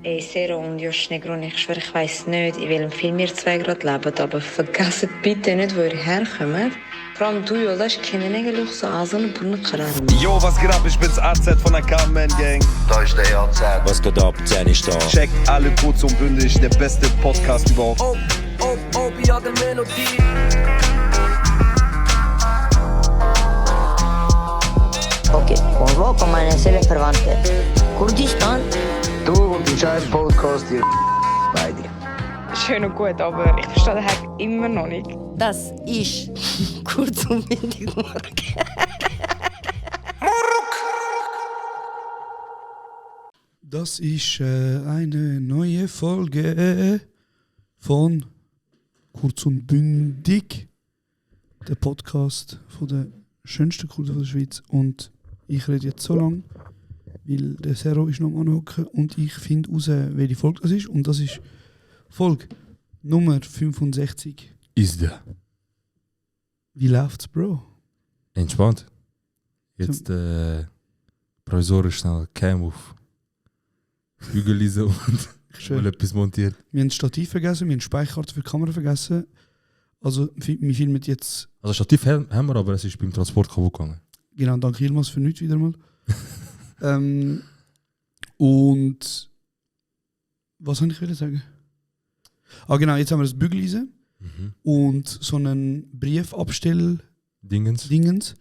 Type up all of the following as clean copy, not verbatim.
Ey, Sero und Josh Negron, ich schwöre, ich weiss nicht, in welchem Film ihr zwei gerade lebt, aber vergesst bitte nicht, wo ihr herkommt. Vor allem du, Yoldaş, kendine gel yoksa ağzını burnunu kırarım. Yo, was geht ab? Ich bin's AZ von der Carmen Gang. Da ist der AZ. Was geht ab? Danny ist da. Checkt alle kurz und bündig, der beste Podcast überhaupt. ja, der Melodie. Okay, convoco meine Seelenverwandte. Kurdistan? Du und die scheiß Podcast hier. Beide. Schön und gut, aber ich verstehe den Hack immer noch nicht. Das ist kurz und bündig Morgen. Das ist eine neue Folge von Kurz und Bündig, der Podcast von der schönsten Kurse der Schweiz. Und ich rede jetzt so lange, weil der Sero ist noch am Hocken und ich finde raus, welche Folge das ist. Und das ist Folge Nummer 65. Ist der. Wie läuft's, Bro? Entspannt. Jetzt provisorisch schnell Cam auf Bügel lesen und mal etwas montiert. Wir haben das Stativ vergessen, wir haben die Speicherkarte für die Kamera vergessen. Also wir filmen jetzt... Also Stativ haben wir, aber es ist beim Transport kaputt gegangen. Genau, danke Ilmas für nichts wieder mal. Und... Was soll ich sagen? Ah genau, jetzt haben wir das Bügeleisen und so einen Briefabstell-Dingens.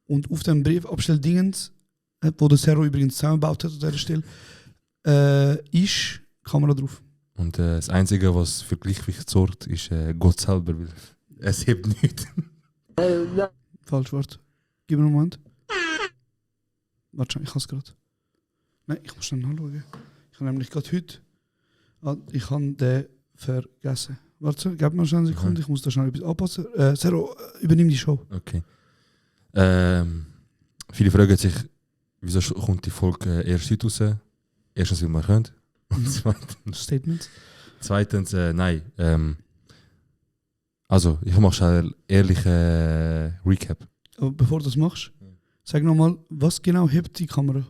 Und auf dem Briefabstell-Dingens, wo der Sero übrigens zusammengebaut hat an dieser Stelle, ist Kamera drauf. Und das Einzige, was für Gleichgewicht sorgt, ist Gott selber, weil es hebt nichts. Falsch Wort. Gib mir einen Moment. Warte schon, ich kann es gerade. Nein, ich muss schnell nachschauen. Ich habe nämlich gerade heute... ich habe den vergessen. Warte, gib mir schnell eine Sekunde, ich muss da schnell etwas anpassen. Sero, übernimm die Show. Okay. Viele fragen sich, wieso kommt die Folge erst heute raus? Erstens, weil man könnte. Und zweitens, nein. Also, ich mache schnell ehrlichen Recap. Aber bevor du das machst, sag nochmal, was genau hebt die Kamera?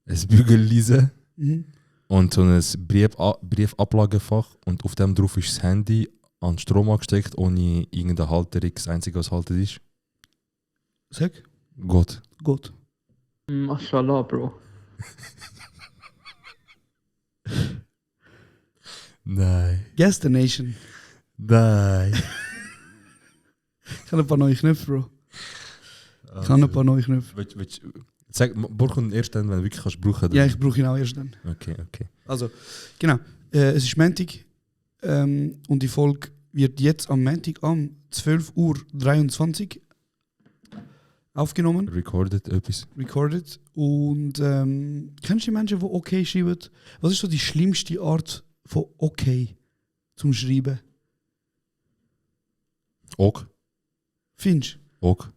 Ein Bügeleisen Mhm. und so ein Briefablagefach und auf dem drauf ist das Handy an den Strom angesteckt, ohne irgendeine Halterung. Das Einzige, was haltet ist. Sag? Gott. Gott. Mashallah, Bro. Nein. Guess the Nation. Nein. Ich habe ein paar neue Knöpfe, Bro. Ich habe ein paar neue Knöpfe. Sag, brauch ihn erst dann, wenn du wirklich kannst brauchen. Ja, ich brauche ihn auch erst dann. Okay. Also, genau. Es ist Montag und die Folge wird jetzt am Montag um 12:23 Uhr aufgenommen. Recorded etwas. Recorded. Und kennst du die Menschen, die okay schreiben? Was ist so die schlimmste Art von okay zum Schreiben? Ok. Findest du? Ok.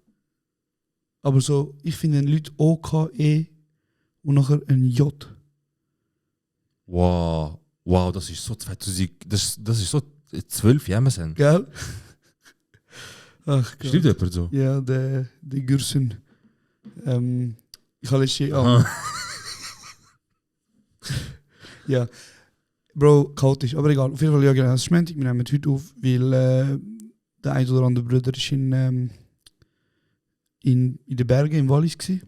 Aber so, ich finde Leute OKE und nachher ein J. Wow, das ist so 2000. Das ist so 12 Jahre sind. Gell? Ach Gott. Schreibt jemand so? Ja, der Gürsen. Ich habe letztes Jahr. Ja. Bro, chaotisch, aber egal. Auf jeden Fall, ja genau, es ist Montag, wir nehmen heute auf, weil der ein oder andere Bruder ist in den Bergen, im Wallis gsi.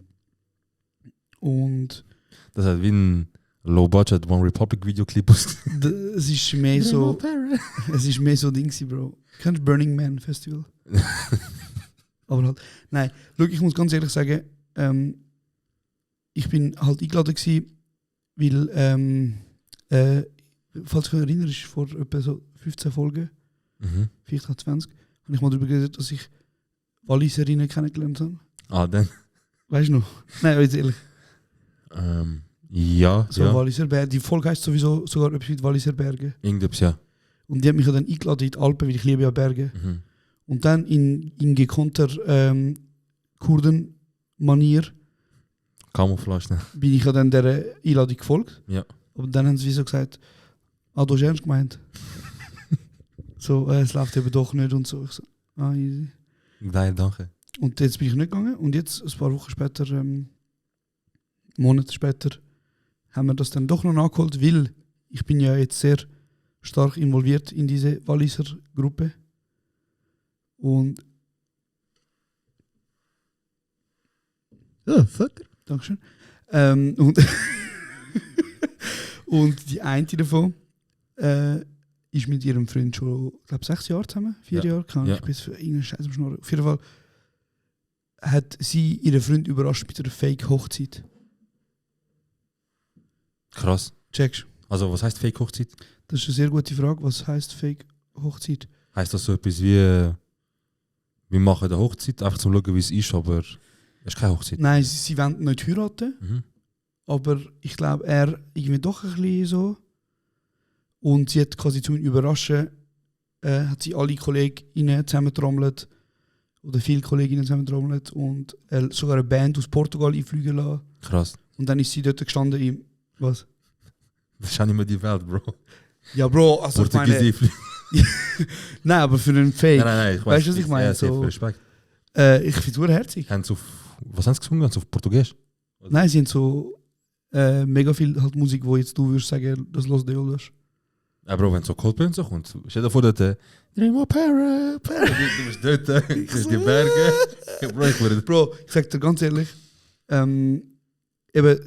Und Das hat wie ein Low-Budget One Republic Videoclip ausgesehen. es ist mehr so... es ist mehr so Ding gsi, Bro. Kennst du Burning Man Festival? Aber halt... Nein, schau, ich muss ganz ehrlich sagen, ich bin halt eingeladen gsi, weil... falls du dich erinnerst, vor etwa so 15 Folgen, vielleicht auch 20, habe ich mal darüber geredet, dass ich Walliserinnen kennengelernt habe. Ah, dann? Weißt du noch? Nein, jetzt ehrlich. Ja. So ja. Walliser Berge. Die Folge heisst sowieso sogar etwas mit Walliser Berge. Irgendetwas, ja. Und die hat mich ja dann eingeladen in die Alpen, weil ich liebe ja Berge. Und dann in gekonnter Kurden-Manier Camouflage, ne? bin ich ja dann der Einladung gefolgt. Ja. Aber dann haben sie wie so gesagt, du hast ernst gemeint. So, es läuft eben doch nicht und so. Ich so, easy. Nein, danke. Und jetzt bin ich nicht gegangen und jetzt, ein paar Wochen später, Monate später, haben wir das dann doch noch nachgeholt, weil ich bin ja jetzt sehr stark involviert in diese Walliser Gruppe. Und Fucker. Dankeschön. Und die eine davon ist mit ihrem Freund schon, ich glaube, 6 Jahre zusammen, 4 Jahre, kann Ja. ich bis für irgendeinen Scheiß am Schnurren. Auf jeden Fall hat sie ihren Freund überrascht mit einer Fake-Hochzeit. Krass. Checkst? Also, was heißt Fake-Hochzeit? Das ist eine sehr gute Frage. Was heisst Fake-Hochzeit? Heißt das so etwas wie, wir machen eine Hochzeit, einfach zum schauen, wie es ist, aber es ist keine Hochzeit? Nein, sie wollen nicht heiraten, Mhm. aber ich glaube, er irgendwie doch ein bisschen so. Und sie hat quasi zum Überraschen, hat sie alle Kolleginnen zusammentrommelt oder viele Kolleginnen zusammentrommelt und sogar eine Band aus Portugal einfliegen lassen. Krass. Und dann ist sie dort gestanden im... Was? Das ist auch nicht mehr die Welt, Bro. Ja, Bro, also ich meine... Portugiesisch. Nein, aber für einen Fake. Nein, ich Weißt du, was ich meine? Ja, sehr So- viel Respekt. Ich finde es herzig. Haben sie was haben sie gesungen? Haben sie auf Portugiesisch? Nein, sie haben so mega viel halt Musik, wo jetzt du würdest sagen, das los de Olders. Ja, Bro, wenn so Coldplay und so kommt, stell dir vor, dass Dream of Para. Du bist dort, du bist die Berge. Bro, ich würde... Bro, ich sag dir ganz ehrlich, eben,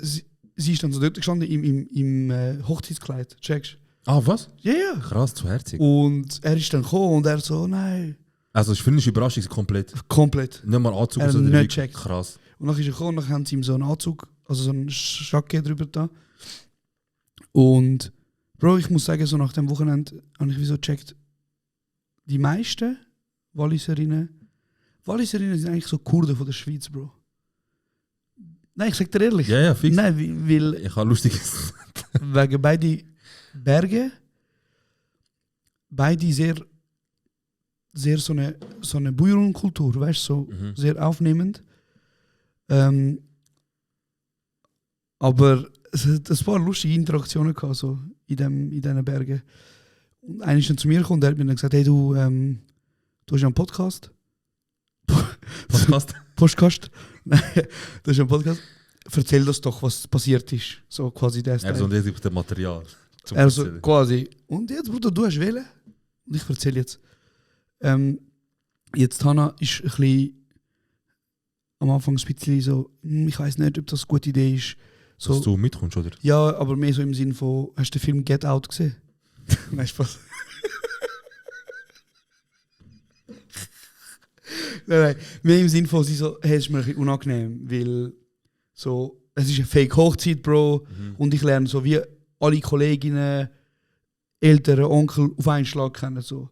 sie ist dann so dort gestanden im Hochzeitskleid, checkst Ah, was? du? Ja, ja. Krass, zu herzig. Und er ist dann gekommen und er so, nein, Also, ich finde es Überraschung komplett. komplett. Nicht mal Anzug, Er sondern nicht wirklich checkt. krass. Und dann ist er gekommen und dann haben sie ihm so einen Anzug, also so einen Jackett drüber da. Und Bro, ich muss sagen, so nach dem Wochenende habe ich wie so gecheckt, die meisten Walliserinnen sind eigentlich so Kurden von der Schweiz, Bro. Nein, ich sag dir ehrlich. Ja, ja, fix. Nein, weil Ich habe Lustiges. wegen beide Berge, beide sehr so eine Bauernkultur, weißt du, so Mhm. sehr aufnehmend. Aber es hat ein paar lustige Interaktionen gehabt, so in diesen Bergen. Und einer ist dann zu mir gekommen und der hat mir dann gesagt, hey du hast ja einen Podcast. Podcast. Podcast. Nein, du hast ja einen Podcast. Erzähl das doch, was passiert ist. So quasi der Er so ein das Material. Zum Also Erzählen. quasi. Und jetzt, Bruder, du hast wählen. Und ich erzähle jetzt. Jetzt Hannah ist ein bisschen am Anfang ein bisschen so, ich weiß nicht, ob das eine gute Idee ist. Dass So, du mitkommst, oder? ja, aber mehr so im Sinn von, hast du den Film Get Out gesehen? Nein, Spaß. nein, mehr im Sinn von, sie so, hey, es ist mir ein bisschen unangenehm, weil so, es ist eine Fake-Hochzeit, Bro, und ich lerne so wie alle Kolleginnen, Eltern, Onkel auf einen Schlag kennen. So.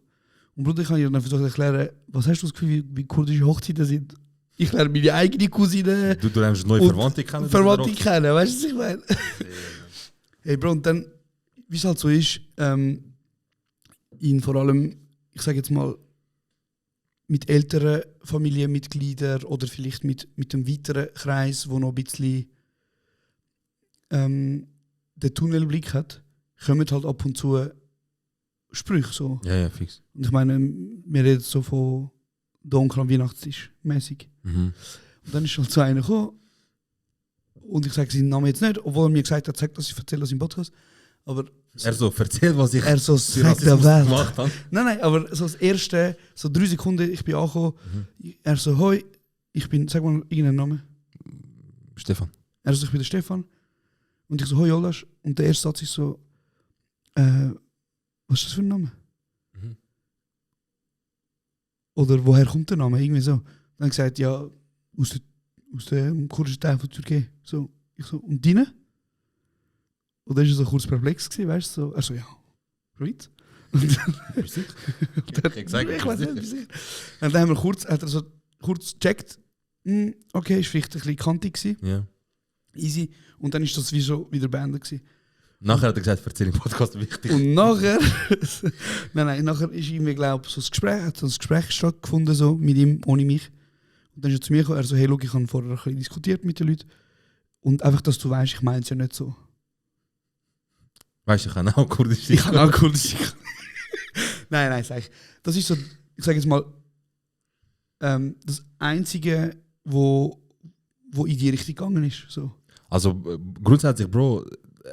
Und Bruder, ich habe ihr dann versucht zu erklären, was hast du das Gefühl, wie kurdische Hochzeiten sind? Ich lerne meine eigene Cousine Du lernst neue und Verwandte kennen. Verwandte kennen, weißt du, was ich meine? Hey Bro, und dann, wie es halt so ist, in vor allem, ich sage jetzt mal, mit älteren Familienmitgliedern oder vielleicht mit einem weiteren Kreis, wo noch ein bisschen den Tunnelblick hat, kommen halt ab und zu Sprüche so. Ja, ja, fix. Und ich meine, wir reden so von der Onkel am Weihnachtstisch mäßig. Mhm. Und dann ist halt so einer gekommen und ich sage seinen Namen jetzt nicht, obwohl er mir gesagt hat, sag das, ich erzähle das im Podcast. Aber Er so, erzähl, was ich er so, für sag der Rassismus Welt. gemacht habe. Nein, aber so das erste, so 3 Sekunden, ich bin angekommen, er so, hoi, ich bin, sag mal irgendeinen Namen. Stefan. Er so, ich bin der Stefan. Und ich so, hoi Jolas. Und der erste Satz ist so, was ist das für ein Name? Mhm. Oder woher kommt der Name? Irgendwie so. Dann gesagt, ja, aus dem kurdischen Teil von Türkei. So, ich so, und deine? Und dann war er so kurz perplex, weißt du? So, er so, ja, right? Bist du sicher? Ich sag, Ich weiß nicht, sicher. Und dann haben wir hat er so kurz gecheckt, okay, ist vielleicht ein bisschen kantig gewesen, Ja. easy. Und dann ist das wie so wieder beendet gewesen. Nachher hat er gesagt, erzähl im Podcast wichtig. Und nachher, nachher ist irgendwie, glaube ich, so ein Gespräch stattgefunden, so mit ihm, ohne mich. Und dann ist er zu mir gekommen, er so, hey, look, ich habe vorher ein bisschen diskutiert mit den Leuten. Und einfach, dass du weißt, ich meine es ja nicht so. Weißt du, ich kann auch Kurdisch. Ich kann auch Kurdisch. nein, sag ich. Das ist so, ich sage jetzt mal, das Einzige, wo in die Richtung gegangen ist. So. Also grundsätzlich, Bro,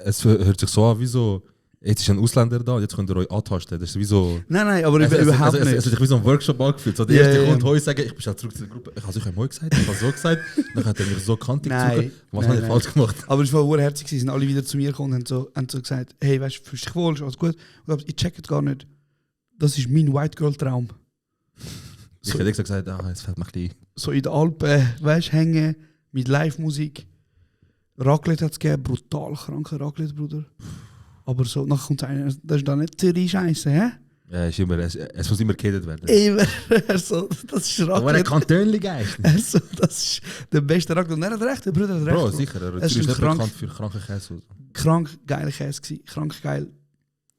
es hört sich so an wie so jetzt ist ein Ausländer da, jetzt könnt ihr euch antasten. Das ist wie so... Nein, aber Es überhaupt hat nicht. sich wie so ein Workshop angefühlt. So, der Ja, erste ja. kommt heute sagen, ich bin schon zurück zu der Gruppe. Ich habe sicher Heu gesagt, ich habe so gesagt. Dann hat er mich so kantig Nein. gezogen. Was Nein, habe ich nein. falsch gemacht? Aber es war urherzig, sie sind alle wieder zu mir gekommen und haben so gesagt, hey, weißt du, fühlst dich wohl, ist alles gut? Und ich check es gar nicht. Das ist mein White Girl Traum. Ich hätte gesagt, es fällt mir ein bisschen... So in den Alpen, weißt du, hängen, mit Live-Musik. Raclette hat es gegeben, brutal kranker Raclette, Bruder. Aber so, nachher kommt einer, das ist da nicht Zürich-Scheiße, hä? Ja, ist immer, es muss immer geredet werden. Immer, so, das ist Aber ein Raclette. Kantönli-Geist. So, das ist der beste Raclette. Und er hat recht, der Bruder hat recht. Bro, Bro. sicher. Er Es ist ist nicht krank. bekannt für kranke Käse. Krank geiler Käse gewesen, krank geil.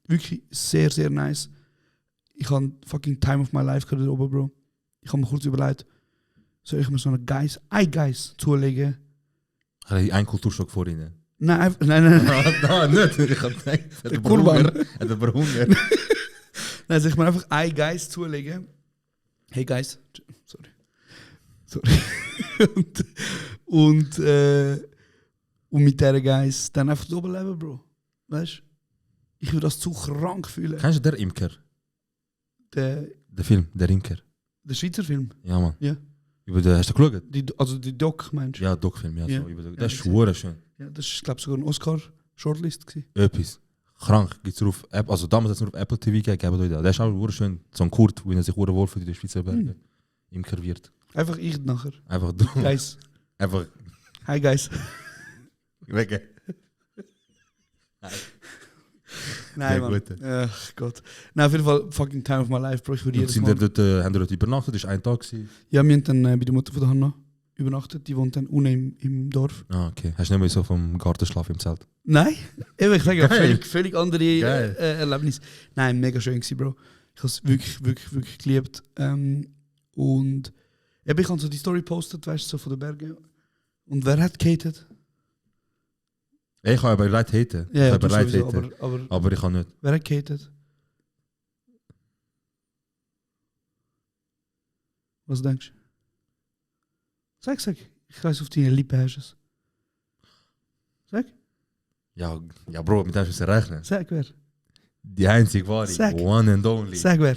Wirklich sehr, sehr nice. Ich habe fucking Time of my life gehört oben, Bro. Ich habe mir kurz überlegt, soll ich mir so einen Geiss zulegen? Ein Kulturschock vor ihnen. Nein, nein. Nein, nicht. Ich habe gedacht, Der Kurban. Er hat aber Hunger. Nein, soll ich mir einfach ein Geiss zulegen? Hey Guys. Sorry. und mit dieser Geiss dann einfach das Oberleben, Bro. Weißt du? Ich würde das zu krank fühlen. Kennst du der Imker? Der Film, der Imker. Schweizer Film. Ja, Mann. Ja. Hast du geschaut? Die Doc, meinst du? Ja, Doc-Film, ja. Ja. So, über Ja, das ist gesehen. schwere schön. Ja, das ist, glaube ich, sogar ein Oscar-Shortlist gewesen. Etwas. Krank. Gibt's nur auf Apple, also damals hat es nur auf Apple TV gegeben, gebt euch das. Der ist auch wunderschön. So ein Kurt, wie er sich wohl für die Schweizer Berge. Imker wird. Einfach ich nachher. Einfach du. Guys. Einfach Hi, Guys. weg. Nein, Der Mann. Gute. Ach Gott. Nein, auf jeden Fall fucking Time of my life, Bro. Ich würde Und jedes sind Mal... wir dort, haben wir dort übernachtet? Das war ein Tag. Gewesen. Ja, wir haben dann bei der Mutter von der Hanna übernachtet. Die wohnt dann unten im Dorf. Ah, okay. Hast du nicht mehr so vom Gartenschlaf im Zelt? Nein, eben, ich sage ja, Geil. völlig andere Geil. Erlebnis. Nein, mega schön gewesen, Bro. Ich habe es wirklich geliebt. Und eben, ich habe so die Story gepostet, weißt du, so von den Bergen. Und wer hat gehatet? Ich habe aber Leute haten. Ja, Ich habe du Leute sowieso, haten. aber Aber ich kann nicht. wer hat gehatet? Was denkst du? Sag. Ich weiß, auf deine Lippen hast du es. Sag, Ja, Bro, mit dem müssen wir rechnen. sag wer. Die einzige wahre. Sag. One and only. Sag wer.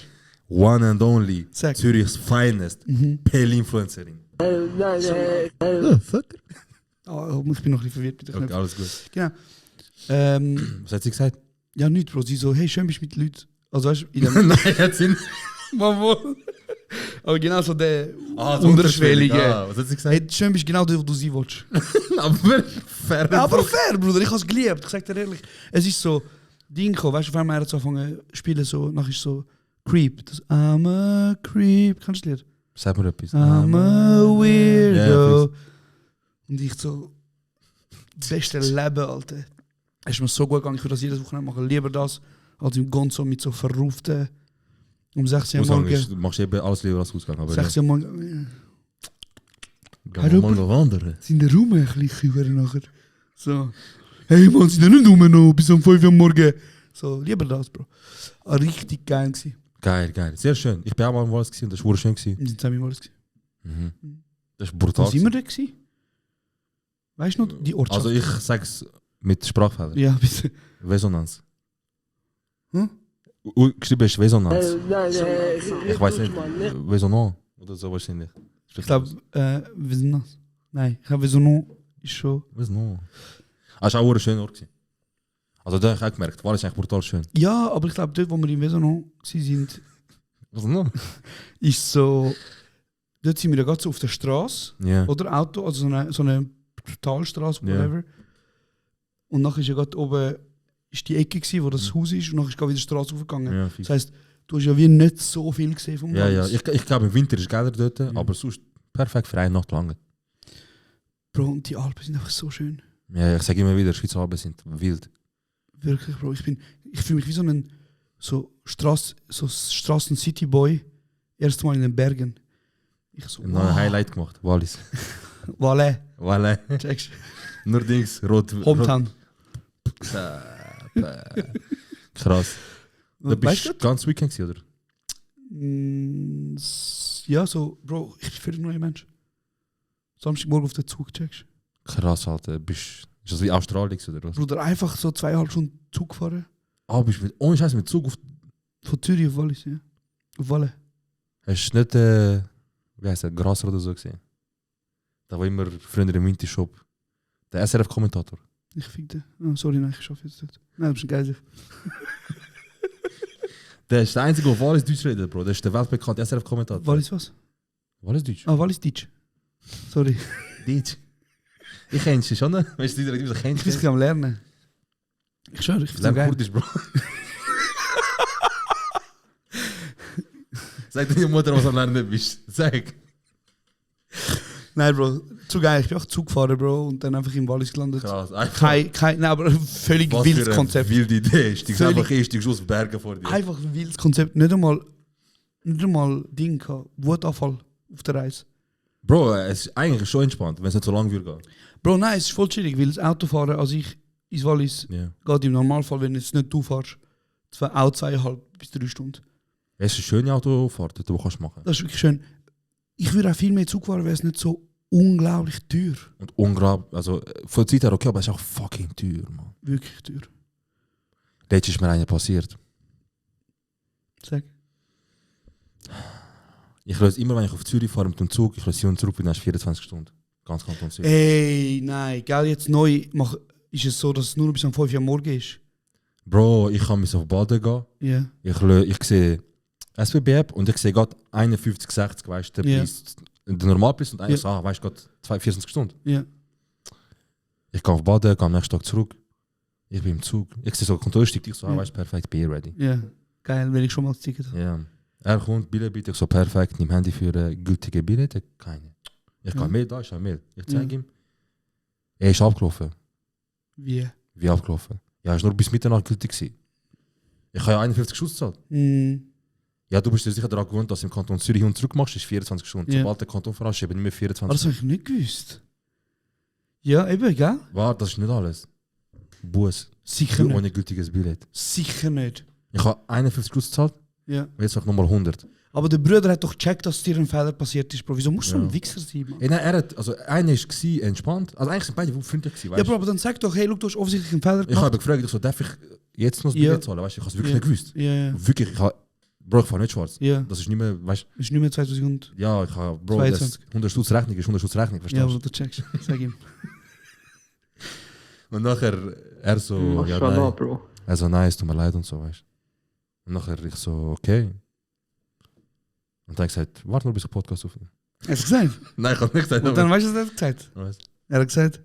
One and only. Sag. Zürichs finest. Mhm. Pale-Influencerin. Oh, fucker. Oh, ich bin noch ein bisschen verwirrt mit der Okay, Knöpfe. alles gut. Genau. Was hat sie gesagt? Ja, nichts, Bro. Sie so, hey, schön bist du mit Leuten. Also, weißt du, in dem... Nein, hat sie nicht. Mama. Aber genau so der so Unterschwellige. Ah, was hat sie gesagt? Hey, schön bist du genau der, wo du sein willst. Aber fair. Aber fair, Bruder, ich habe es geliebt. Ich sag dir ehrlich. Es ist so, Ding gekommen, weißt du, auf einmal hat so angefangen zu spielen, so, nachher ist so, Creep. Das I'm a Creep. Kannst du das Lied? Sag mir etwas. I'm a Weirdo. Ja, Und ich so, das beste Leben, Alter. Es ist mir so gut gegangen, ich würde das jedes Wochenende machen. Lieber das, als im Gonzo mit so verruften, um 16 Uhr Ausgang morgen. ist, du machst eben alles lieber als Ausgang. Aber 16 Uhr morgen. Gehen wir mal noch wandern. Sind der Raum ein bisschen kühlen nachher? So. Hey Mann, sind da nicht rum noch bis um 5 Uhr morgen? So, lieber das, Bro. Richtig geil gewesen. Geil. Sehr schön. Ich bin auch mal im Wallis gewesen und das war schön gewesen. Wir sind zusammen im Wallis gewesen. Mhm. Das ist brutal. Wo sind wir da gewesen? Weißt du noch, die Ortschaft? Also ich sag's mit Sprachfehler. Ja, bitte. Resonanz. Hm? Geschrieben ist Resonanz. Ich weiß nicht. Resonanz oder so wahrscheinlich. Ich glaube, Wiesennas. Nein, ich glaube, Wiesennas ist schon... Resonanz. Ah, ist auch ein schöner Ort gewesen. Also da habe ich auch gemerkt, Wallis ist eigentlich brutal schön. Ja, aber ich glaube, dort, wo wir in Wiesennas waren, Resonanz? ist so... Dort sind wir ja gerade so auf der Straße, Ja. oder Auto, also so eine Talstraße, Ja. whatever. Und nachher ist ja gerade oben ist die Ecke gewesen, wo das Haus ist, und nachher ist gerade wieder die Straße aufgegangen. Ja, Das heisst, du hast ja wie nicht so viel gesehen vom ja. Wallis. Ich glaube im Winter ist geiler dort, aber sonst perfekt für eine Nacht lang. Bro, und die Alpen sind einfach so schön. Ja, ich sage immer wieder, Schweizer Alpen sind wild. Wirklich, Bro. Ich fühle mich wie so ein Straßen-City-Boy. Erstmal in den Bergen. Ich so, Ein neues Highlight gemacht, Wallis. Valais. Voilà. Checkst Nur Dings, rot. Hometown. Krass. Da Weißt bist du du ganz Weekend gewesen, oder? Ja, so, Bro, ich bin völlig neuer Mensch. Samstagmorgen auf den Zug, checkst Krass, Alter. Ist das wie Australien gewesen, oder was? Bruder, einfach so 2,5 Stunden Zug fahren. Aber ich will ohne Scheiß mit Zug auf. Von Zürich auf Wallis, ja. Auf Walle. Hast du nicht, wie heißt der, Grasser oder so gesehen? Da war immer früher im Wintershop. Der SRF-Kommentator. Ich fick den. Oh, sorry, nein, ich schaffe jetzt nicht. Nein, du bist ein Geiser. Der ist der Einzige, der Wallis Deutsch redet, Bro. Der ist der weltbekannte SRF-Kommentator. Wallis was? Wallis Deutsch? Ah, Wallis Deutsch. Sorry. Deutsch. Ich kenne sie schon, ne? Weißt du, die Leute kennen Ich bin sie. am Lernen. Ich schwöre, ich finde es Lern geil. Kurdisch, Bro. Sag deiner Mutter, was du am Lernen bist. Sag. Nein, Bro, zu geil. Ich bin auch Zug gefahren, Bro, und dann einfach im Wallis gelandet. Krass. Einfach. Nein, aber ein völlig Was wildes für eine Konzept. wilde Idee. Stiegst Völlig- einfach ein, stiegst aus den Bergen vor dir. Einfach ein wildes Konzept. Nicht einmal Ding gehabt. Wutanfall auf der Reise. Bro, es ist eigentlich schon entspannt, wenn es nicht so lang würde gehen. Bro, nein, es ist voll chillig, weil das Autofahren, als ich ins Wallis Ja. geht im Normalfall, wenn jetzt nicht du fährst, auch 2,5 bis 3 Stunden. Es ist eine schöne Autofahrt, die du kannst machen. Das ist wirklich schön. Ich würde auch viel mehr Zug fahren, wäre es nicht so unglaublich teuer. Und ungrab, also von der Zeit her okay, aber es ist auch fucking teuer, man. Wirklich teuer. Letztes ist mir eine passiert. Sag. Ich löse immer, wenn ich auf Zürich fahre mit dem Zug, ich löse hier und zurück, bin erst 24 Stunden. Ganz Kanton Zürich. Ey, nein, gell, jetzt neu ist es so, dass es nur bis um 5 Uhr am Morgen ist. Bro, ich kann mich auf Baden gehen. Ja. Ich sehe SBB-App und ich sehe gerade 51,60, weißt du, der Ja. Preis, der Normalpreis und eigentlich Ja. so, weißt du, gerade 24 Stunden. Ja. Ich gehe auf Baden, gehe am nächsten Tag zurück. Ich bin im Zug. Ich sehe so Kontrollstieg, ich so, Ja. weißt du, perfekt, bin ready. Ja. Geil, wenn ich schon mal das Ticket habe. Ja. Er kommt, Billett bitte, ich so, perfekt, nimm Handy für gültige Billette, keine. Ich Ja. kann Mail, da ist ein Mail. Ich zeige Ja. ihm. Er ist abgelaufen. Wie? Wie abgelaufen? Ja, er ist nur bis Mitternacht gültig gewesen. Ich habe ja 51 Schuss gezahlt. Hm. Ja, du bist dir sicher daran gewohnt, dass du im Kanton Zürich hin und zurück machst, ist 24 Stunden. Ja. Sobald der Kanton verarscht, eben nicht mehr Aber 24 das habe ich nicht gewusst. Ja, eben, gell? Warte, das ist nicht alles. Bus. Sicher Für nicht. ohne gültiges Billett. Sicher nicht. Ich habe 51 Schuss gezahlt Ja. und jetzt sag ich nochmal 100. Aber der Bruder hat doch gecheckt, dass dir ein Fehler passiert ist, Bro. Wieso musst du so Ja. ein Wichser sein, Mann? Nein, er hat, also einer war entspannt. Also eigentlich sind beide freundlich gewesen, Ja, weißt Bro, aber dann sag doch, hey, look, du hast offensichtlich einen Fehler Ich gemacht. habe gefragt, ich so, darf ich jetzt noch das Ja. Billett zahlen? Weißt du, ich habe es wirklich Ja. nicht gewusst. Ja, ja. Wirklich, Bro, ich fahre nicht schwarz. Ja. Das ist nicht mehr, weißt Ist nicht mehr 2000. du, ja, ich habe, Bro, 22. das 100 Stutz Rechnung ist 100 Stutz Rechnung, verstehst Ja, du? aber du checkst. Sag ihm. Und nachher, er so, ja, Mashallah, nein. Bro. Er so, nein, es tut mir leid und so, weißt du. Und nachher ich so, okay. Und dann gesagt, warte nur bis der Podcast aufnimmt. Hast du gesagt? Nein, ich habe nicht gesagt. Und dann weißt du, was er hat gesagt? Was? Er hat gesagt,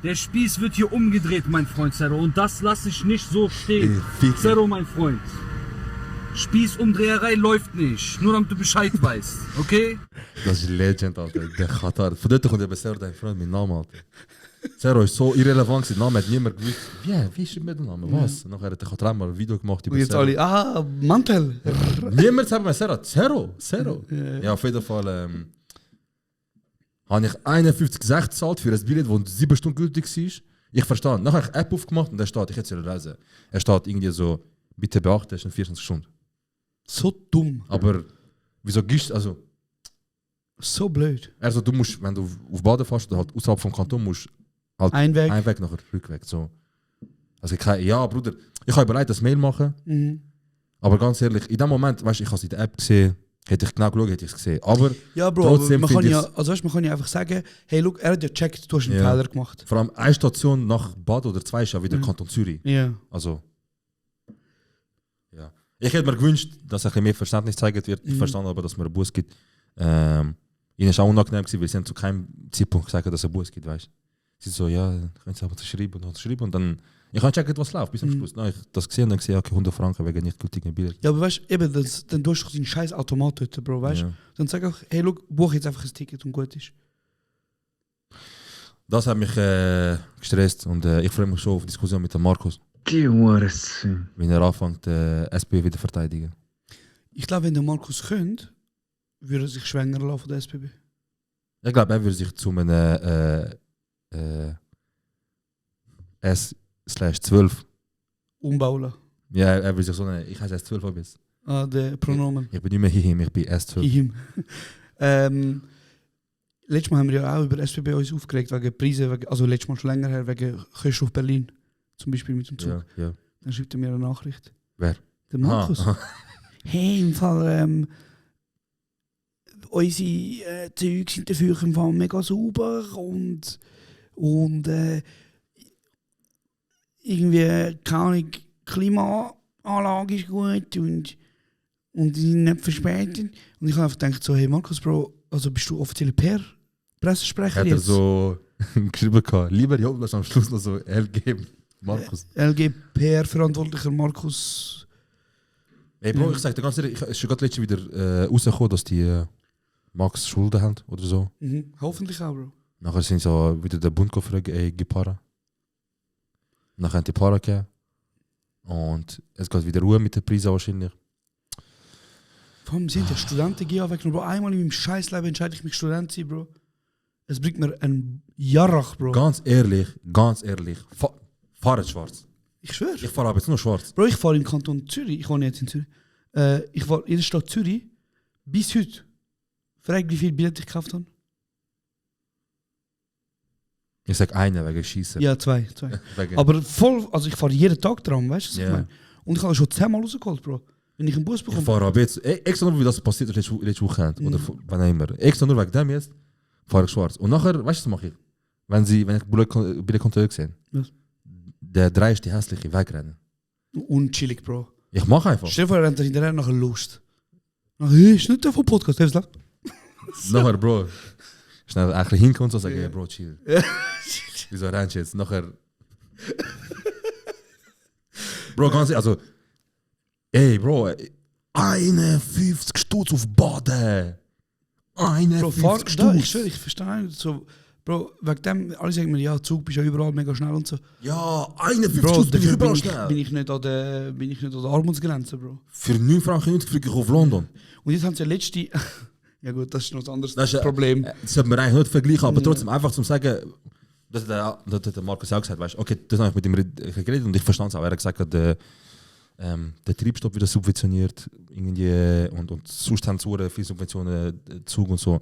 Der Spieß wird hier umgedreht, mein Freund Zero. Und das lasse ich nicht so stehen. Fick. Zero, mein Freund. Spießumdreherei läuft nicht. Nur damit du Bescheid weißt. Okay? Das ist Legend, Alter. Der Katar. Von dort kommt eben Zero, dein Freund, mein Name, Alter. Zero ist so irrelevant, sein Name hat niemand gewusst. Wie ist mit dem Namen? Was? Und nachher hat der Katar mal ein Video gemacht über und jetzt Zero. alle, Mantel. Niemand sagt mir Zero. Zero. Ja. Ja, auf jeden Fall habe ich 51,60 gezahlt für ein Billett, das 7 Stunden gültig war. Ich verstehe. Nachher habe ich die App aufgemacht und da steht, ich hätte es lesen. Er steht irgendwie so, bitte beachte, es sind 24 Stunden. So dumm. Aber wieso gehst du, also, So blöd. also du musst, wenn du auf Baden fährst oder halt außerhalb vom Kanton musst, halt Ein Weg. einen Weg nachher Rückweg. So. Also ja, Bruder, ich habe überlegt, das Mail machen, Mhm. aber ganz ehrlich, in dem Moment, weißt du, ich habe es in der App gesehen, hätte ich genau geschaut, hätte ich es gesehen. Aber Ja, Bro, aber trotzdem man kann finde ja, ich's- also weißt, man kann ja einfach sagen, hey, look, er hat ja gecheckt, du hast einen Ja. Fehler gemacht. vor allem eine Station nach Baden oder zwei ist ja wieder Kanton Zürich. Ja. Also, ja. Ich hätte mir gewünscht, dass ein bisschen mehr Verständnis gezeigt wird. Ich verstand aber, dass mir einen Bus gibt. Ihnen ist auch unangenehm gewesen, weil sie haben zu keinem Zeitpunkt gesagt, dass es einen Bus gibt, weißt du. Sie so, ja, können Sie aber schreiben und dann, ich habe gecheckt, was läuft, bis zum Schluss. Nein, ich das gesehen und dann gesehen, okay, 100 Franken wegen nicht gültigen Billett. Ja, aber weißt du, eben, dann du hast doch deinen scheiß Automat dort, Bro, weißt du? Ja. Dann sag auch, hey, look, buch jetzt einfach ein Ticket und gut ist. Das hat mich gestresst und ich freue mich schon auf die Diskussion mit dem Markus, Die Hurensohn. wenn er anfängt, SP wieder verteidigen. Ich glaube, wenn der Markus könnte, würde er sich schwänger lassen von der SBB. Ich glaube, er würde sich zu einem S/12. Umbauen lassen. Ja, er würde sich so eine, ich heiße S12 ab jetzt. Ah, der Pronomen. Ich bin nicht mehr him, ich bin S12. Ihm. Letztes Mal haben wir ja auch über SBB uns aufgeregt, wegen Preisen, also letztes Mal schon länger her, wegen Kosten auf Berlin. Zum Beispiel mit dem Zug. Ja, ja. Dann schreibt er mir eine Nachricht. Wer? Der Markus. Ah. Hey, im Fall, unsere Züge sind dafür im Fall mega sauber und irgendwie, keine Ahnung, Klimaanlage ist gut und die sind nicht verspätet. Und ich habe einfach gedacht so, hey Markus, Bro, also bist du offizieller Pressesprecher Hat er jetzt? so geschrieben gehabt. Lieber Job, lass am Schluss noch so LG Markus. LG-PR-Verantwortlicher Markus. Ey Bro, ich sag dir ganz ehrlich, ich ist schon gerade letztens wieder rausgekommen, dass die Max Schulden haben oder so. Mhm. Hoffentlich auch, Bro. Nachher sind so wieder der Bundkoffer gepaart. Nachher haben die Paare gegeben. Und es geht wieder Ruhe mit den Preisen wahrscheinlich. Vor allem sind ja Studenten gehen weg. Bro, einmal in meinem Scheißleben entscheide ich mich Student zu sein, Bro. Es bringt mir ein Jarrach, Bro. Ganz ehrlich, fahrt schwarz. Ich schwöre. Ich fahre aber jetzt nur schwarz. Bro, ich fahre im Kanton Zürich. Ich wohne jetzt in Zürich. Ich fahre in der Stadt Zürich bis heute. Frag, wie viel Billette ich gekauft habe. Ich sag einen wegen Schießen. Ja, zwei. Wegen, Aber voll, also ich fahre jeden Tag dran, weißt du, was ich Ja. meine? Und ich habe schon 10-mal rausgeholt, Bro. Wenn ich einen Bus ich bekomme. fahre aber jetzt, extra nur, wie das passiert ist letzte Woche. Oder wann auch immer. Extra nur wegen dem jetzt, fahre ich schwarz. Und nachher, weißt du, was mache ich? Wenn ich Billetkontrolle gesehen Was? Der 3 ist die hässliche, wegrennen. Unchillig, Bro. Ich mache einfach. Stell dir vor, er rennt hinterher nachher Lust. Hey, ist nicht der vom Podcast, der ist da. Nachher, Bro, schnell ein bisschen hinkommen und so sagen, hey, Bro, chill. Wieso rennst du jetzt? Nachher... Bro, ganz ehrlich, also... Ey, Bro, 51 Stutz auf Baden! 51 Bro, fahr da, ich Stutz! schwöre, ich verstehe nicht so. Bro, wegen dem, alle sagen mir, ja, Zug bist ja überall mega schnell und so. Ja, 51 Bro, Stutz bin ich dafür überall bin schnell! ich nicht an der Armutsgrenze, Bro. Für 9 Franken 90 fliege ich auf London. Und jetzt haben sie ja letzte... ja gut, das ist noch ein anderes Das ist, Problem. Das sollte man eigentlich nicht vergleichen, aber trotzdem einfach zum sagen, das hat der Markus auch gesagt, weißt, okay, das habe ich mit ihm geredet und ich verstand es auch. Er hat gesagt, der Treibstoff wird subventioniert irgendwie, und sonst haben sie viele Subventionen, Zug und so.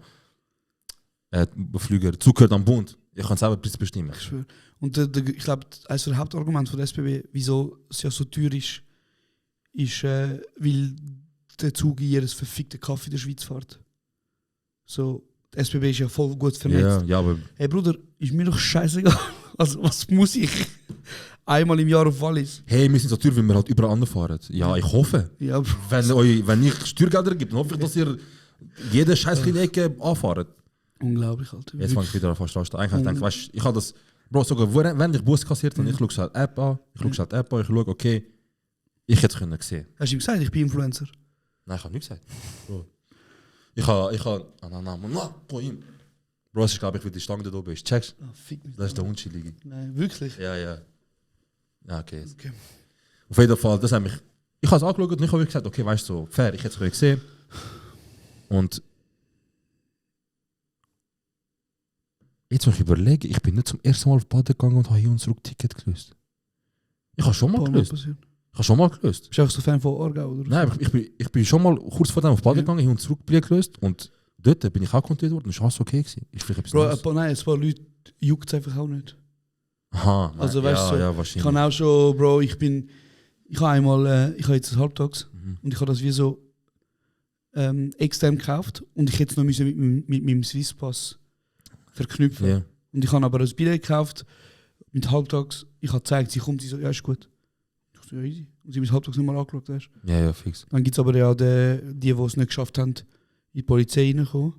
Flüger, Zug gehört am Bund. Ich kann selber Preis bestimmen. Ich schwöre. Und ich glaube, eines der Hauptargumente von der SBB, wieso es ja so teuer ist, weil der Zug in jedes verfickte Kaffee in der Schweiz fährt. So, die SBB ist ja voll gut vernetzt. Ja, aber Hey Bruder, ist mir doch scheißegal. Also was muss ich einmal im Jahr auf Wallis? hey, wir sind so teuer, weil wir halt überall anfahren. Ja, ich hoffe. Ja, Bro. Wenn ich Steuergelder gibt, dann hoffe ich, dass ihr jede scheiß kleine Ecke anfahrt. Unglaublich, Alter. Jetzt fange ich wieder an fast an. Eigentlich denke ich, ich habe das, Bro, sogar wenn ich Bus kassiert habe, ich schaue halt App an, ich schaue, okay, ich hätte es können sehen. Hast du ihm gesagt, ich bin Influencer? Nein, ich habe nichts gesagt. Bro. Ich habe, Bro, es ist glaube ich, wie die Stange da oben ist. Checkst? Ah, fick mich. Das ist der unschuldige. Nein, wirklich? Ja. Ja, okay. Okay. Auf jeden Fall, das hat mich, ich habe es angeschaut und ich habe gesagt, okay, weißt du, so, fair, ich hätte es gesehen. Und jetzt muss ich überlegen, ich bin nicht zum ersten Mal auf Baden gegangen und habe hier und zurück Ticket gelöst. Ich habe schon mal gelöst. Passiert. Ich habe schon mal gelöst. Bist du auch so Fan von Aargau, oder? Nein, ich bin schon mal kurz vor dem auf Baden gegangen, hin und zurück gelöst und dort bin ich auch kontrolliert worden. Das war alles okay gewesen. Ist vielleicht etwas Bro, nein, ein paar Leute juckt es einfach auch nicht. Aha, nein, Also weißt du, ja, ich wahrscheinlich. habe auch schon, Bro, ich habe einmal, ich habe jetzt ein Halbtags und ich habe das wie so extern gekauft und ich hätte es noch müssen mit meinem Swisspass verknüpfen. Ja. Und ich habe aber ein Billett gekauft mit Halbtags. Ich habe gezeigt, sie kommt, sie so, ja, ist gut. Ich so, ja, easy. Und sie haben es halbtags nicht mal angeschaut, weißt du. Ja, fix. Dann gibt es aber ja die es nicht geschafft haben, in die Polizei reinkommen.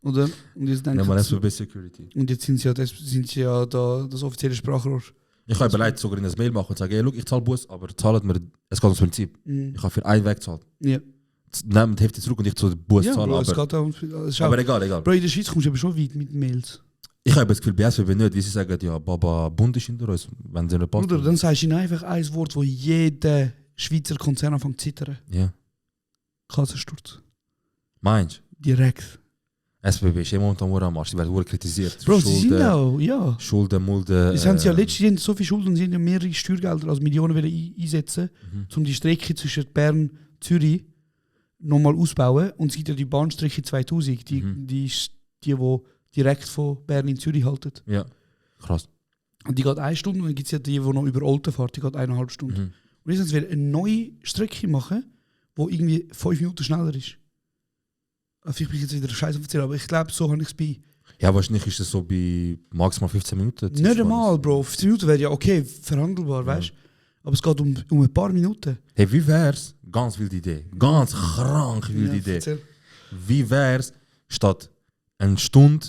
Oder? Und jetzt denken Ja, man sie, SBB Security. und jetzt sind sie ja das offizielle Sprachrohr. Ich habe überlegt, sogar in ein Mail machen und sagen, hey, look, ich zahle Bus, aber zahlt mir, es geht ums Prinzip. Mhm. Ich habe für einen Weg gezahlt. Ja, Nehmt die Hälfte zurück und ich zu Bus ja zahlen. Bro, es Aber, geht auch, es ist auch, aber egal. Bro, in der Schweiz kommst du aber schon weit mit Mails. Ich habe das Gefühl, bei SBB nicht, wie sie sagen, ja, Baba Bund ist hinter uns, wenn sie nicht passt. Bruder, dann sagst du ihnen einfach ein Wort, wo jeder Schweizer Konzern anfängt zu zittern. Ja. Kassensturz. Meinst Direkt. du? SBB ist immer unter am Arsch, die werden wohl kritisiert. Bro, sie sind auch, ja. Schulden, Mulden. Das haben sie ja letztes Jahr so viel Schulden und sie haben ja mehrere Steuergelder, also Millionen einsetzen, um die Strecke zwischen Bern und Zürich nochmal ausbauen. Und es gibt ja die Bahnstrecke 2000, die ist die direkt von Bern in Zürich halten. Ja, krass. Und die geht 1 Stunde und dann gibt es ja die noch über Olten fährt, die geht 1,5 Stunden. Und jetzt will eine neue Strecke machen, die irgendwie 5 Minuten schneller ist. Vielleicht bin ich jetzt wieder Scheiße erzählen, aber ich glaube, so habe ich es bei. Ja, wahrscheinlich ist das so bei maximal 15 Minuten. Nicht einmal, Bro. 15 Minuten wäre ja okay, verhandelbar, weißt du? Aber es geht um ein paar Minuten. Hey, wie wär's? Ganz wilde Idee. Ganz krank wilde Idee. Erzähl. Wie wär's, statt eine Stunde,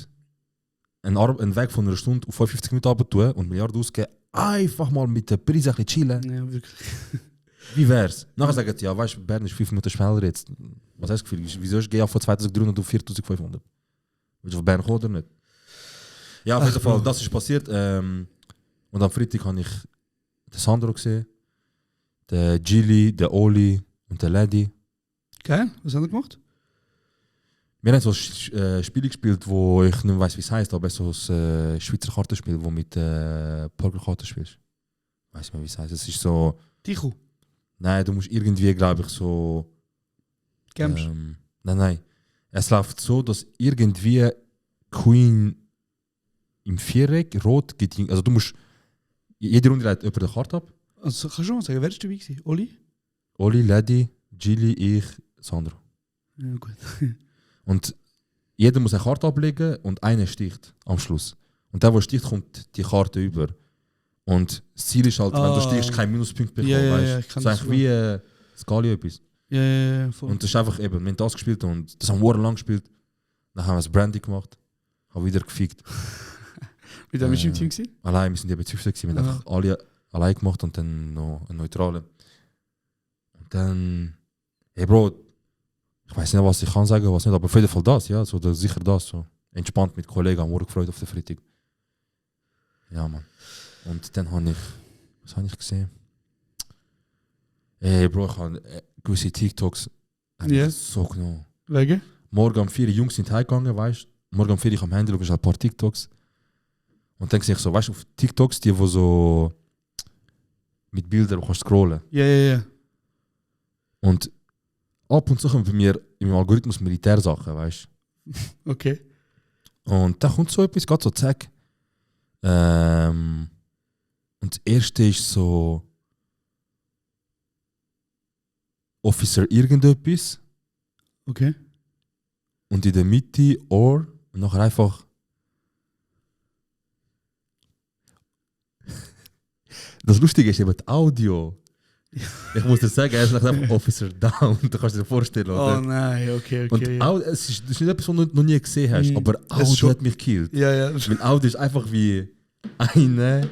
einen Weg von einer Stunde auf 55 Minuten runter und Milliarden ausgeben, einfach mal mit der Prise ein bisschen chillen. Ja, wirklich. Wie wär's? Nachher sagen sie, ja, weißt du, Bern ist 5 Minuten schneller jetzt. Was hast du das Gefühl? Wieso ist GA von 2300 auf 4500? Willst du auf Bern kommen oder nicht? Ja, auf jeden Fall, das ist passiert. Und am Freitag habe ich den Sandro gesehen, den Gilly, den Oli und den Lady. Geil, was haben wir gemacht? Wir haben so ein Spiel gespielt, wo ich nicht mehr weiss, wie es heisst, aber so ein Schweizer Kartenspiel, wo mit Pokerkarten spielst. Ich weiss nicht mehr, wie es heisst. Es ist so. Tichu. Nein, du musst irgendwie, glaube ich, so. Games. Nein. Es läuft so, dass irgendwie Queen im Viereck rot geht. Also du musst. Jede Runde leitet jemand eine Karte ab. Also kannst du schon mal sagen, wer ist dabei gewesen? Oli? Oli, Lady, Gilly, ich, Sandro. Ja, gut. Und jeder muss eine Karte ablegen und einer sticht am Schluss. Und der sticht, kommt die Karte über. Und das Ziel ist halt, wenn du stichst, keinen Minuspunkt bekommen. Ja, ich weißt? kann Das ist das eigentlich wie Skali etwas. Ja, voll. Und das ist einfach eben, wir haben das gespielt und das haben wir lang gespielt. Dann haben wir das Brandy gemacht, haben wieder gefickt. Mit wem bist du im Team gewesen? Allein, wir sind eben zu fünft gewesen. Wir haben einfach alle allein gemacht und dann noch einen Neutralen. Und dann, hey Bro, ich weiß nicht, was ich kann sagen, was nicht, aber auf jeden Fall das, ja, so, sicher das, so. Entspannt mit Kollegen, am Morgen gefreut auf den Freitag. Ja, Mann. Und dann habe ich, was habe ich gesehen? Hey Bro, ich habe gewisse TikToks so genommen. Wegen? Morgen um 4 Uhr Jungs sind heimgegangen, weißt du? Morgen um 4 Uhr am Handy schaue ich ein paar TikToks. Und dann sehe ich so, weißt du, auf TikToks, die wo so mit Bildern kannst scrollen. Ja. Und ab und zu kommen bei mir im Algorithmus Militärsachen, weißt du? Okay. Und da kommt so etwas, geht so zack. Und das erste ist so Officer irgendetwas. Okay. Und in der Mitte Or und nachher einfach. Das Lustige ist eben das Audio. Ich muss dir sagen, er ist nachher einfach Officer Down. Du kannst dir vorstellen, oder? Oh nein, okay. Und es ist nicht etwas, was du noch nie gesehen hast, aber Audio hat mich gekillt. Ja. Weil Audio ist einfach wie einer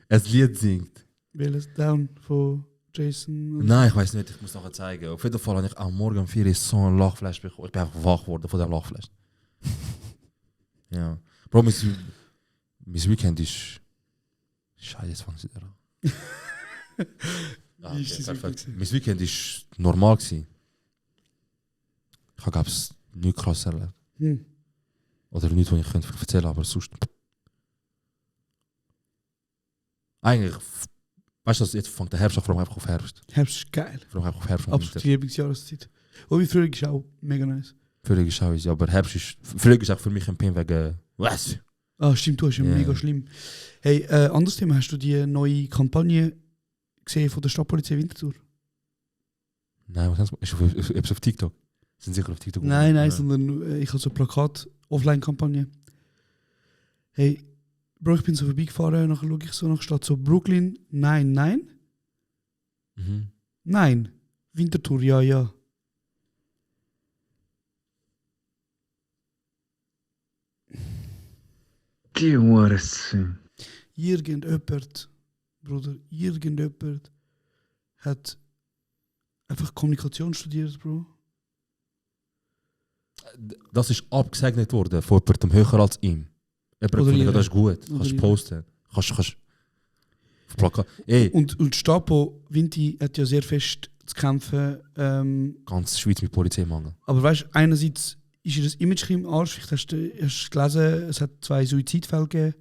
ein Lied singt. Welches Down von Jason? Nein, ich weiß nicht, ich muss nachher zeigen. Auf jeden Fall habe ich am Morgen um 4 Uhr so ein Lachflash bekommen. Ich bin einfach wach geworden von diesem Lachflash. Ja. Bro, mein Weekend ist. Scheiße, jetzt fangen sie wieder an. Wie ist das perfekt. Mein Weekend war normal. Ich habe, glaube ich, nichts krass erlebt. Oder nichts, was ich erzählen könnte, aber sonst. Eigentlich, weißt du, jetzt fängt der Herbst an, vor allem einfach auf Herbst. Herbst ist geil. Vor allem einfach auf Herbst und Absolut die Lieblingsjahreszeit. Oh, wie Frühling ist auch mega nice. Frühling ist auch easy, aber Frühling ist auch für mich ein Pin wegen was? Ah, stimmt, du hast ja mega schlimm. Hey, anderes Thema, hast du die neue Kampagne gesehen von der Stadtpolizei Winterthur? Nein, was ist es auf TikTok? Sind sicher auf TikTok? Nein, sondern ich habe so eine Plakat-Offline-Kampagne. Hey, Bro, ich bin so vorbeigefahren und nachher schaue ich so nach Stadt so Brooklyn, nein. Nein. Winterthur, ja. Die Hurensohn. Irgendjemand hat einfach Kommunikation studiert, Bro. Das ist abgesegnet worden von jemandem höher als ihm. Das ist gut. Kannst du posten. Kannst auf Plakat. Ey. Und Stapo Vinti hat ja sehr fest zu kämpfen. Ganz Schweiz mit Polizeimangel. Aber weißt du, einerseits ist ihr das Image im Arsch. Vielleicht hast du gelesen, es hat 2 Suizidfälle gegeben.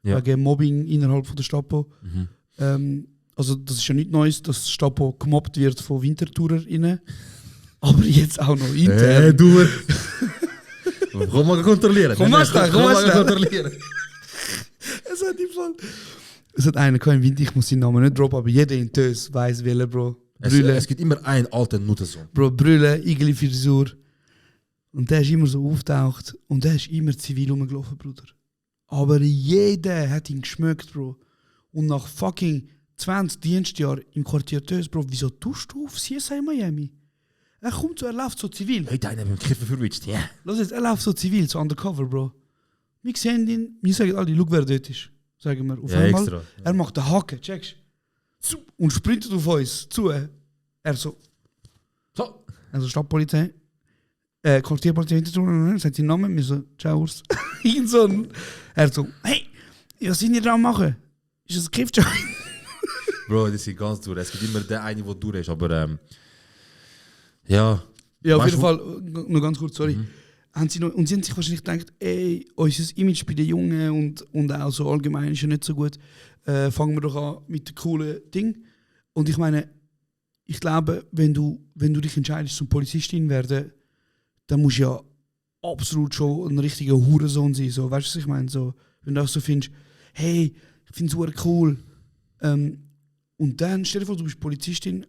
Ja. Wegen Mobbing innerhalb von der Stapo. Also das ist ja nichts Neues, dass Stapo gemobbt wird von WintertourerInnen. Aber jetzt auch noch intern. Du! Komm mal kontrollieren. Komm mal schnell. kontrollieren. Es hat im Fall. Es hat einen im Winter, ich muss seinen Namen nicht droppen, aber jeder in Tös weiss welcher, Bro. Brüllen, Es gibt immer einen alten Nuttersohn. Bro, Brüllen, Igeli Frisur. Und der ist immer so auftaucht und der ist immer zivil rumgelaufen, Bruder. Aber jeder hat ihn geschmeckt, Bro. Und nach fucking 20 Dienstjahren im Quartier Tös, Bro, wieso tust du auf CSI Miami? Er kommt so, er läuft so zivil. Heute einer mit dem Kiffer verwitscht, ja. Lass jetzt, er läuft so zivil, so undercover, Bro. Wir sehen ihn, wir sagen alle, schau, wer dort ist. Sagen wir. Auf Ja, einmal, extra. er macht den Haken, checkst du? Und sprintet auf uns zu. Er so. So. Also Stadtpolizei. Quartierpolizei hinterher, sagt seinen Namen, wir so, ciao Urs. Er so, hey, was sind ihr dran machen? Ist das ein Giftschein? Bro, das ist ganz durch. Es gibt immer der eine, der durch ist, aber ja. Ja, auf Weißt jeden du- Fall, noch ganz kurz, sorry. Und sie haben sich wahrscheinlich gedacht, ey, unser Image bei den Jungen und auch so allgemein ist ja nicht so gut. Fangen wir doch an mit dem coolen Ding. Und ich meine, ich glaube, wenn du dich entscheidest zum Polizistin werden, dann musst du ja absolut schon ein richtiger Hurensohn sein. So, weißt du, was ich meine? So, wenn du auch so findest, hey, ich finde es super cool. Und dann, stell dir vor, du bist Polizistin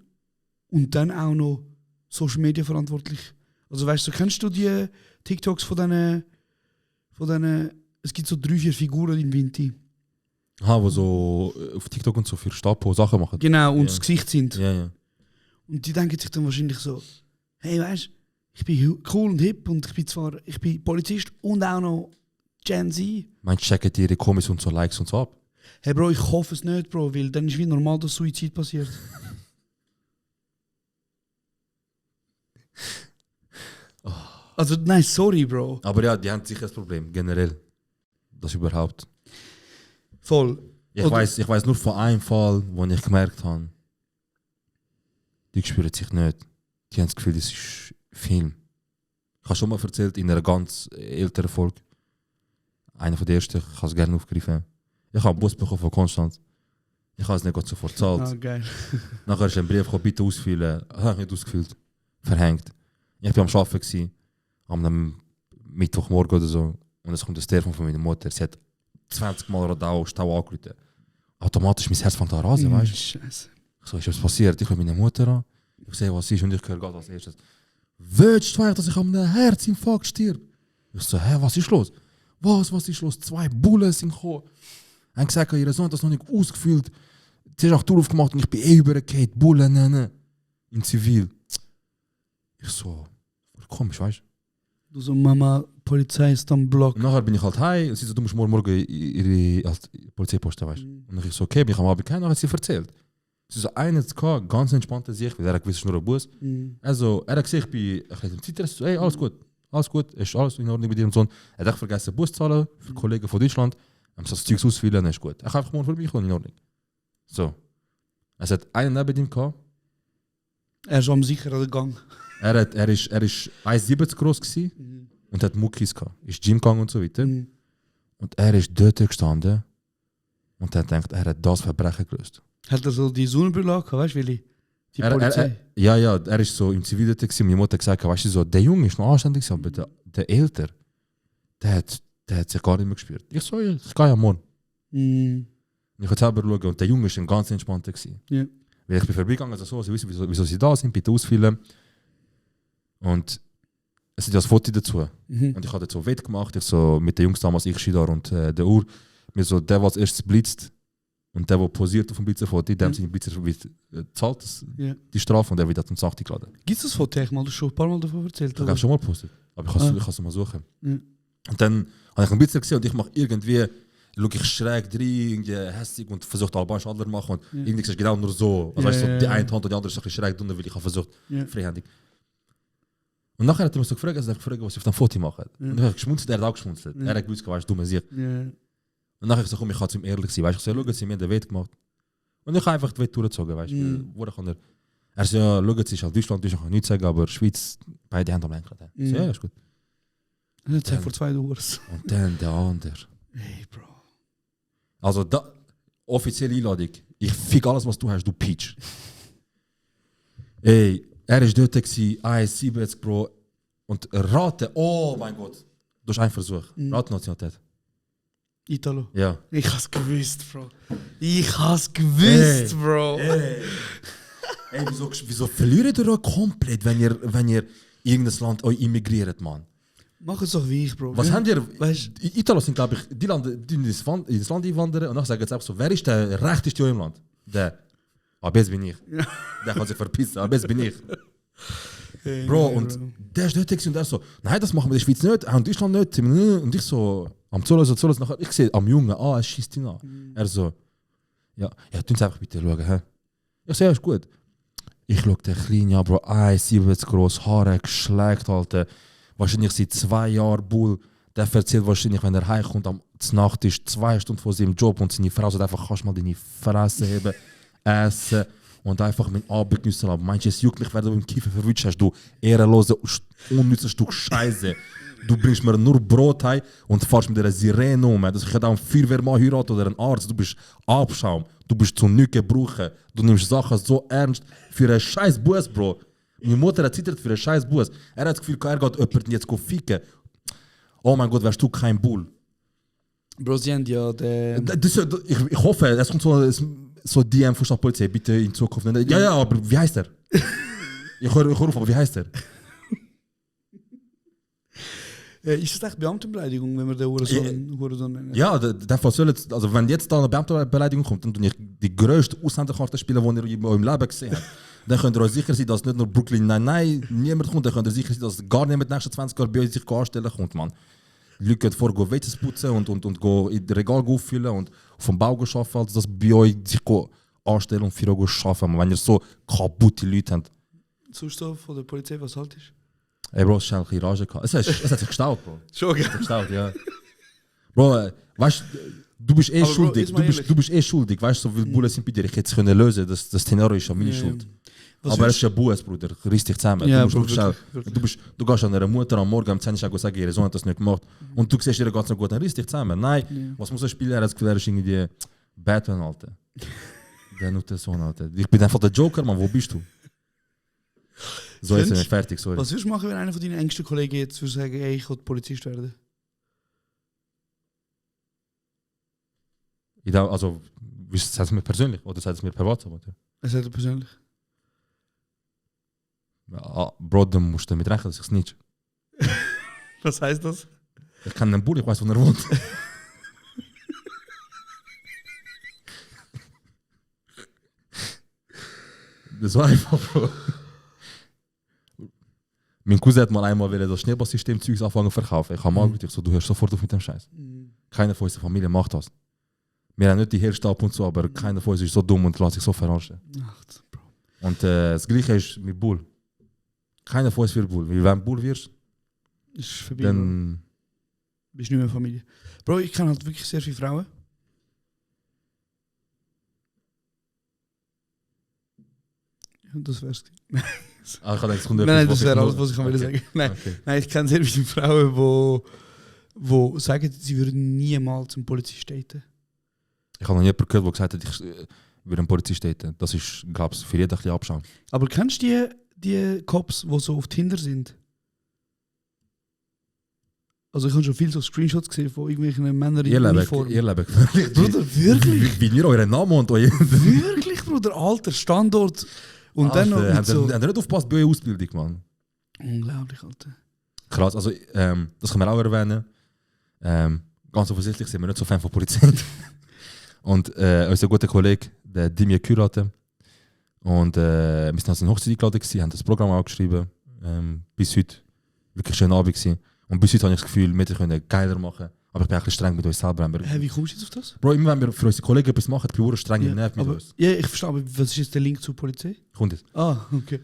und dann auch noch Social Media verantwortlich. Also weißt du, kennst du die TikToks von diesen, es gibt so 3-4 Figuren in Vinti. Wo so auf TikTok und so für Stapo Sachen machen. Genau, und Ja. das Gesicht sind. Ja, ja. Und die denken sich dann wahrscheinlich so, hey, weißt du, ich bin cool und hip und ich bin Polizist und auch noch Gen Z. Meinst du, checken die ihre Kommis und so Likes und so ab? Hey Bro, ich hoffe es nicht, Bro, weil dann ist wie normal, dass Suizid passiert. Also nein, sorry, Bro. Aber ja, die haben sicher das Problem, generell. Das überhaupt. Voll. Ich Oder- weiß nur von einem Fall, wo ich gemerkt habe, die spüren sich nicht. Die haben das Gefühl, das ist Film. Ich habe schon mal erzählt in einer ganz älteren Folge. Einer von der ersten, ich habe es gerne aufgegriffen. Ich habe einen Bus bekommen von Konstanz. Ich habe es nicht sofort gezahlt. Ah, geil. Nachher ist ein Brief gekommen, bitte ausfüllen. Ich habe nicht ausgefüllt. Verhängt. Ich war am Arbeiten, gewesen, am Mittwochmorgen oder so. Und es kommt das Telefon von meiner Mutter. Sie hat 20 Mal Radau, Stau angerufen. Automatisch mein Herz fängt an rasen, weißt du? Scheiße. Ich so, ist was passiert? Ich höre meine Mutter an. Ich sehe, was ist, und ich höre gerade als erstes: Willst du, dass ich an einem Herzinfarkt stirb? Ich so, hä, was ist los? Was ist los? 2 Bullen sind gekommen. Haben gesagt, ihr Sohn hat das noch nicht ausgefüllt. Sie hat auch die Tür aufgemacht und ich bin übergefallen. Bullen nennen. In Zivil. Ich so, komisch, weißt du? Du so, Mama, Polizei ist am Block. Und nachher bin ich halt heim und sie so, du musst morgen ihre als Polizeiposten, weißt du? Und ich so, okay, bin ich am Abend kein, nachher hat sie erzählt. Sie so, einer hatte ganz entspannte Sicht, weil er hat gewiss nur einen Bus. Also, er hat gesehen, ich bin ein bisschen im Zeitstress, so, hey, alles gut, ist alles in Ordnung mit dir und so. Er hat echt vergessen, Bus zu zahlen für Kollegen von Deutschland. Er muss das Zeug ausfüllen, ist gut. Er kann einfach morgen vorbeikommen, in Ordnung. So. Es hat einen neben ihm gehabt. Er ist am sicheren Gang. Er ist 1,70 groß gewesen und hat Muckis gehabt. Ist Gym gegangen und so weiter. Und er ist dort gestanden und hat gedacht, er hat das Verbrechen gelöst. Hat er so die Sonnenbrille angehabt, weißt du, Willi? Die Polizei. Ja, er ist so im Zivil dort gewesen. Meine Mutter hat gesagt, weißt du, so, der Junge ist noch anständig, aber der Älter, der hat sich gar nicht mehr gespürt. Ich so, ja, ich gehe ja morgen. Mm. Und ich habe selber schauen und der Junge ist ein ganz entspannter gewesen. Ja. Weil ich bin vorbeigegangen, also so, sie wissen, wieso sie da sind, bitte ausfüllen. Und es ist ja das Foto dazu. Und ich habe so Wett gemacht, ich so mit den Jungs damals, ich Schidar und der Uhr, mir so, der, was erstes blitzt und der posiert auf dem Blitzerfoto, dem seine Blitzer zahlt die Strafe und der wird dann zum Sachti geladen. Gibt es das Foto? Ich habe schon ein paar Mal davon erzählt. Ich habe schon mal gepostet, aber ich kann es mal suchen. Ja. Und dann habe ich einen Blitzer gesehen und ich mache irgendwie, schaue ich schräg rein, irgendwie hässlich und versuche albanisch Adler zu machen und irgendwie ist es genau nur so. Also weißt du, so die eine Hand und die andere ist ein bisschen schräg drunter, weil ich habe versucht, freihändig. Und nachher hat er mich so gefragt, was ich auf dem Foto mache. Und ich habe geschmunzelt, er hat auch geschmunzelt. Er hat gewusst, weißt du, dumme Sicht. Und nachher habe ich gesagt, komm, ich kann zu ihm ehrlich sein. Weißt du, ich so, schauen Sie, mir den Wett gemacht. Und ich habe einfach den Wett durchgezogen, weißt du. Wo kann er so, ja, schauen Sie, ist halt Deutschland, ich kann nichts sagen, aber Schweiz, beide Hände am Lenkrad. So, ja, ist gut. Das hat vor 2 Uhr. Und dann der andere. Hey, Bro. Also, da, offizielle Einladung. Ich fick alles, was du hast, du Peach. Ey, er ist dort, 1,70 Bro. Und rate, oh mein Gott. Du hast einen Versuch. Rate Nationalität. Italo. Ja. Ich has gewusst, Bro. Ich has gewusst, Bro. Ey, wieso verliert ihr euch komplett, wenn ihr irgendein Land euch immigriert, Mann? Mach es doch wie ich, Bro. Was Ja? habt ihr? Weißt Italos sind, glaube ich, die ins Land einwandern und dann sagen jetzt auch so, wer ist der rechteste im Land? Der. Aber jetzt bin ich. Der kann sich verpissen, aber jetzt bin ich. Bro, und der ist nötig und der so, nein, das machen wir in der Schweiz nicht, auch in Deutschland nicht. Und ich so, am Zollers nachher, ich sehe am Jungen, er schießt ihn an. Er so, ja, tun Sie einfach bitte schauen, hä? Ich so, ja, ist gut. Ich schaue den Kleinen an, Bro, 1,70 groß, Haare geschleckt, Alter. Wahrscheinlich seit 2 Jahren Bull. Der erzählt wahrscheinlich, wenn er heimkommt, am Nacht ist 2 Stunden vor seinem Job und seine Frau sagt einfach, kannst du mal deine Fresse heben, essen und einfach meinen Abend geniessen lassen. Meinst du, es juckt mich, wenn du beim Kiffen verwünscht hast, du ehrenlose, unnützes Stück Scheiße. Du bringst mir nur Brot heim und fährst mit einer Sirene um. Ich hätte auch einen Feuerwehrmann heiraten oder einen Arzt. Du bist Abschaum. Du bist zu nichts gebrauchen. Du nimmst Sachen so ernst für einen scheiß Bus, Bro. Meine Mutter hat zittert für einen scheiß Bus. Er hat das Gefühl, er geht jemanden jetzt ficken. Oh mein Gott, wärst du kein Bull. Bro, sie haben ja den... Ich hoffe, es kommt so DM von Stadtpolizei, bitte in Zukunft. Ja, aber wie heißt er? Ich höre auf, aber wie heißt er? Ist das echt Beamtenbeleidigung, wenn wir den Hurensohn nennen? Ja, der soll jetzt, also wenn jetzt da eine Beamtenbeleidigung kommt, dann tue ich die grösste Ausländerkarte spielen, die ihr in eurem Leben gesehen habt. Dann könnt ihr euch sicher sein, dass nicht nur Brooklyn Nein niemand kommt, dann könnt ihr sicher sein, dass gar niemand die nächsten 20 Jahre bei euch sich anstellen kommt, Mann. Die Leute gehen vor, gehen Wäsche putzen und in das Regal auffüllen und vom Bau arbeiten, also dass bei euch sich anstellen und für euch arbeiten. Wenn ihr so kaputte Leute habt. Sonst so von der Polizei, was halt ist? Ey, Bro, es ist eine Rage gehabt. Es hat sich gestaut, Bro. Schon, gell? Gestaut, ja. Bro, weißt du, bist eh Aber Bro, schuldig. ist mal ehrlich. Du bist eh schuldig. Weißt du, so viele Bullen sind bei dir. Ich hätte es können lösen. Das Tenor ist ja meine Schuld. Was Aber es willst- ist ja Buß, Bruder. Riss dich zusammen. Ja, du, musst Bro, wirklich wirklich, schnell- du gehst an einer Mutter am Morgen um 10 Uhr sagen, ihre Sohn hat das nicht gemacht. Und du siehst ihr ganz gut, dann riss dich zusammen. Nein, was muss er spielen? Er hat das Gefühl, er ist irgendwie Batman, Alter. Der nutzt Sohn, Alter. Ich bin einfach der Joker, Mann. Wo bist du? So ist er Findest- nicht fertig, sorry. Was würdest du machen, wenn einer von deinen engsten Kollegen jetzt würde sagen, ey, ich will Polizist werden? Also, sagt es mir persönlich oder sagt es mir per WhatsApp? Oder? Er sagt er persönlich. Ja, Bro, dann musst du damit rechnen, dass ich es nicht. Was heißt das? Ich kenne einen Bull, ich weiß, wo er wohnt. Das war einfach, Bro. Mein Cousin hat mal einmal das Schneeballsystem-Zeugs anfangen zu verkaufen. Ich habe mal gesagt, so, du hörst sofort auf mit dem Scheiß. Keiner von unserer Familie macht das. Wir haben nicht die Herrschaft ab und zu, aber keiner von uns ist so dumm und lässt sich so verarschen. Ach, Bro. Und das Gleiche ist mit Bull. Keiner von uns wird Bull. Weil wenn du Bull wirst, Ist vorbei, Bro. dann... Bist du nicht mehr Familie. Bro, ich kenne halt wirklich sehr viele Frauen. Ja, das wär's. Ah, ich habe gedacht, es kommt Nein, etwas, das wäre ich alles, nur- was ich Okay. will sagen. Nein, Okay. nein, ich kenne sehr viele Frauen, die sagen, sie würden niemals zum Polizist daten. Ich habe noch nie jemanden gehört, der gesagt hat, ich würde einen Polizist daten. Das ist, glaube ich, für jeden ein bisschen Abschauen. Aber kennst du die Cops, die so auf Tinder sind? Also ich habe schon viele so Screenshots gesehen von irgendwelchen Männern in Uniform. Ihr lebt Bruder, wirklich? Wie ihr euren Namen und euer... Wirklich, Bruder, Alter, Standort. Und dann noch mit Haben so... ihr nicht aufgepasst bei eurer Ausbildung, Mann? Unglaublich, Alter. Krass, also das können wir auch erwähnen. Ganz offensichtlich sind wir nicht so Fan von Polizei. Und unser guter Kollege, der Dimir Kürate. Und wir sind also in Hochzeit eingeladen gewesen, haben das Programm auch geschrieben. Bis heute wirklich schön Abend gewesen. Und bis heute habe ich das Gefühl, wir können geiler machen. Aber ich bin ein bisschen streng mit uns selber. Hä, wie kommst du jetzt auf das? Bro, immer wenn wir für unsere Kollegen etwas machen, bin ich streng im Nerv mit aber, uns. ja, ich verstehe, aber was ist jetzt der Link zur Polizei? Kommt jetzt. Ah, okay.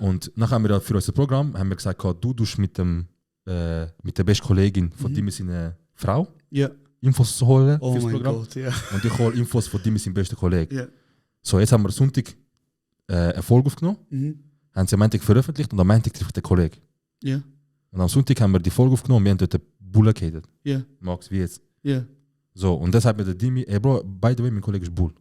Und nachher haben wir für unser Programm haben wir gesagt, du tust mit der besten Kollegin von Dimi seiner Frau Ja. Infos zu holen Oh fürs mein Programm. Gott, ja. Und ich hole Infos von Dimi seinem besten Kollegen. Ja. So, jetzt haben wir Sonntag eine Folge aufgenommen, Mhm. haben sie am Montag veröffentlicht und am Montag trifft der Kollege. Ja. Und am Sonntag haben wir die Folge aufgenommen und wir haben dort eine Bulle gehatet. Ja. Max, wie jetzt. Ja. So, und deshalb mit der Dimi, ey Bro, by the way, mein Kollege ist Bull.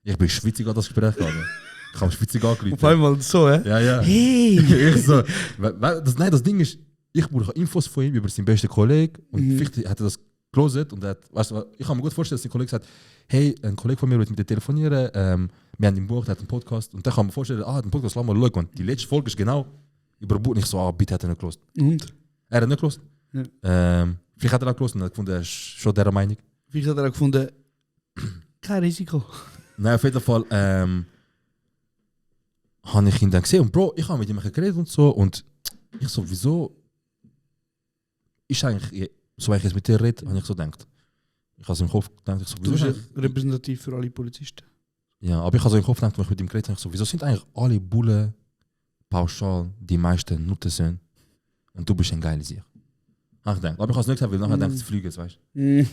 Ich bin schwitzig an das Gespräch gegangen. Ich habe schwitzig angerufen. Auf einmal so, hä? Ja, ja. Hey! Ich so, nein, das Ding ist, ich brauche Infos von ihm über seinen besten Kollegen und vielleicht hat er das gelesen und weißt du, ich kann mir gut vorstellen, dass der Kollege sagt, hey, ein Kollege von mir will mit dir telefonieren, wir haben ihn gebucht, er hat einen Podcast und dann kann man vorstellen, den Podcast, lass mal schauen und die letzte Folge ist genau über Buch, nicht so, bitte hat er nicht gelesen. Und? Er hat nicht gelesen. Ja. Vielleicht hat er auch gelesen und hat gefunden, er ist schon dieser Meinung. Vielleicht hat er auch gefunden, kein Risiko. Nein, auf jeden Fall habe ich ihn dann gesehen und Bro, ich habe mit ihm geredet und so und ich so, wieso ist eigentlich, so wenn ich jetzt mit dir rede, habe ich so gedacht. Ich habe so im Kopf gedacht, ich so, Du wieso bist ist ja repräsentativ für alle Polizisten. ja, aber ich habe so im Kopf gedacht, wenn ich mit ihm geredet habe, ich so, wieso sind eigentlich alle Bullen pauschal die meisten Nutten sind und du bist ein geiler Sieg. Habe ich gedacht, aber ich habe es nicht gesagt, weil nachher denkt, es fliegen, weißt du.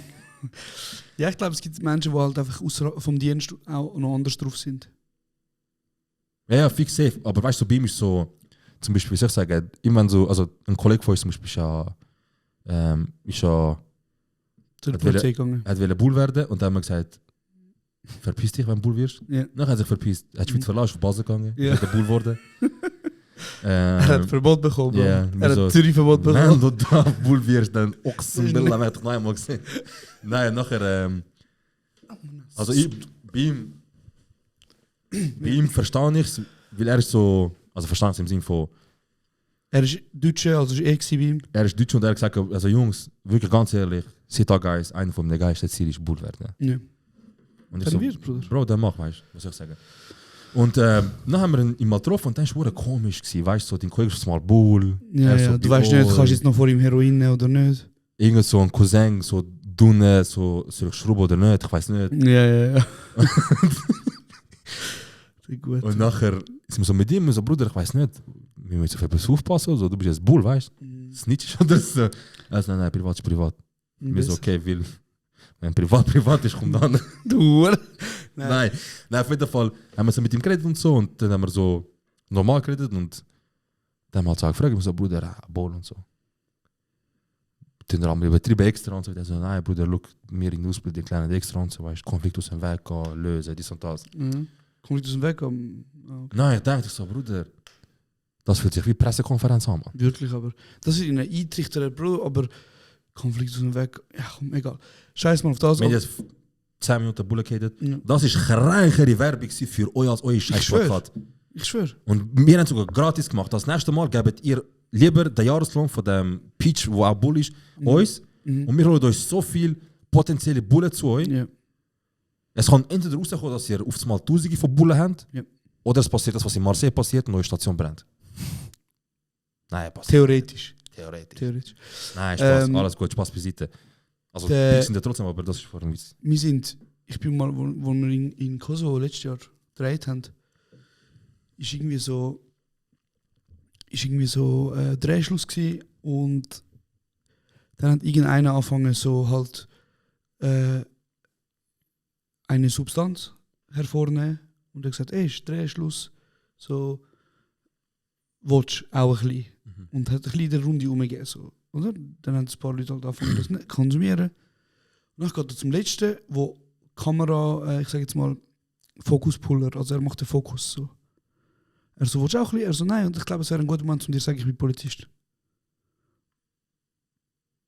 Ja, ich glaube, es gibt Menschen, die halt einfach vom Dienst auch noch anders drauf sind. Ja, fix safe. Aber weißt du, so bei ihm ist so, zum Beispiel, wie soll ich sagen, immer so, also ein Kollege von uns zum Beispiel ist ja Zur Hat Polizei gegangen. er wollte Bull werden und dann haben wir gesagt, verpiss dich, wenn du Bull wirst. Ja. Dann hat er sich verpisst. Er hat die Schweiz verlassen, ist auf Basel gegangen, Ja. ist Bull geworden. Er hat Verbot bekommen. Bro. ja, Er so, hat Zürich-Verbot Wenn bekommen. du da Bull wirst, dann Ochsenbilla, haben wir doch noch einmal gesehen. Nein, nachher, also bei ihm verstehe ich es, weil er ist so, also verstehe ich es im Sinne von, Er ist Deutscher, also ist bei ihm. er ist Deutsch und er hat gesagt, also Jungs, wirklich ganz ehrlich, Sita Guys, einer von den geilsten Zielen ist Bull werden. Ja. Und ich Dann so, wird, Bruder. Bro, dann mach, weißt du, was soll ich sagen. Und dann haben wir ihn mal getroffen und dann war es komisch, weißt du, so, dein Kollege ist mal Bull. Ja, er so ja. Du bei weißt nicht, euch. kannst du jetzt noch vor ihm Heroin nehmen oder nicht. Irgend so ein Cousin, so dünne, so soll ich schrubben oder nicht, ich weiß nicht. Ja, ja, ja. Sehr gut. Und nachher sind wir so mit ihm, so Bruder, ich weiß nicht, wir müssen auf etwas aufpassen, so, du bist jetzt Bull, weißt du? Snitch oder so. Also nein, privat ist privat. Wir so, okay, weil, wenn privat ist, kommt dann. Du, oder? Nein, auf jeden Fall haben wir so mit ihm geredet und so und dann haben wir so normal geredet und dann haben wir halt so gefragt, ich so, Bruder, Bull und so. Dann haben wir übertrieben extra und so. Der so, nein, Bruder, look, wir in der Ausbildung lernen extra und so, weißt du, Konflikt aus dem Weg gehen, lösen, dies und das. Mhm. Kommt aus dem Weg? Okay. Nein, ich dachte so, Bruder, das fühlt sich wie Pressekonferenz an, Mann. Wirklich, aber das ist in einer Eintrichter, Bro, aber Konflikt aus dem Weg, ja komm, egal. Scheiß mal auf das. Wir haben aber- jetzt 10 Minuten Bulle gehatet. Ja. Das ist reichere Werbung für euch als euer scheiß schwör. Plakat. Ich schwöre. Und wir haben sogar gratis gemacht. Das nächste Mal gebt ihr lieber den Jahreslohn von dem Peach, wo auch Bull ist, uns. Und wir holen euch so viel potenzielle Bullen zu euch. Ja. Es kann entweder rauskommen, dass ihr auf einmal Tausende von Bullen habt, Ja. oder es passiert das, was in Marseille passiert und eure Station brennt. Nein, passiert. Theoretisch. Theoretisch. Nein, Spaß, alles gut, Spaß beiseite. Also, wir sind ja trotzdem, aber das ist vor allem Witz. Ich bin mal, wo wir in Kosovo letztes Jahr gedreht haben, ist irgendwie so Drehschluss gewesen und dann hat irgendeiner angefangen so halt eine Substanz hervornehmen und er hat gesagt, ey, ist Drehschluss, so willst du auch ein bisschen. Und hat ein bisschen der Runde umgegeben, so, oder? Dann haben ein paar Leute halt angefangen, das nicht konsumieren. Und dann geht er zum letzten, wo Kamera, ich sage jetzt mal, Fokuspuller, also er macht den Fokus so. Er so, willst du auch ein bisschen? Er so, nein, und ich glaube, es wäre ein guter Mann, um dir zu sagen, ich bin Polizist.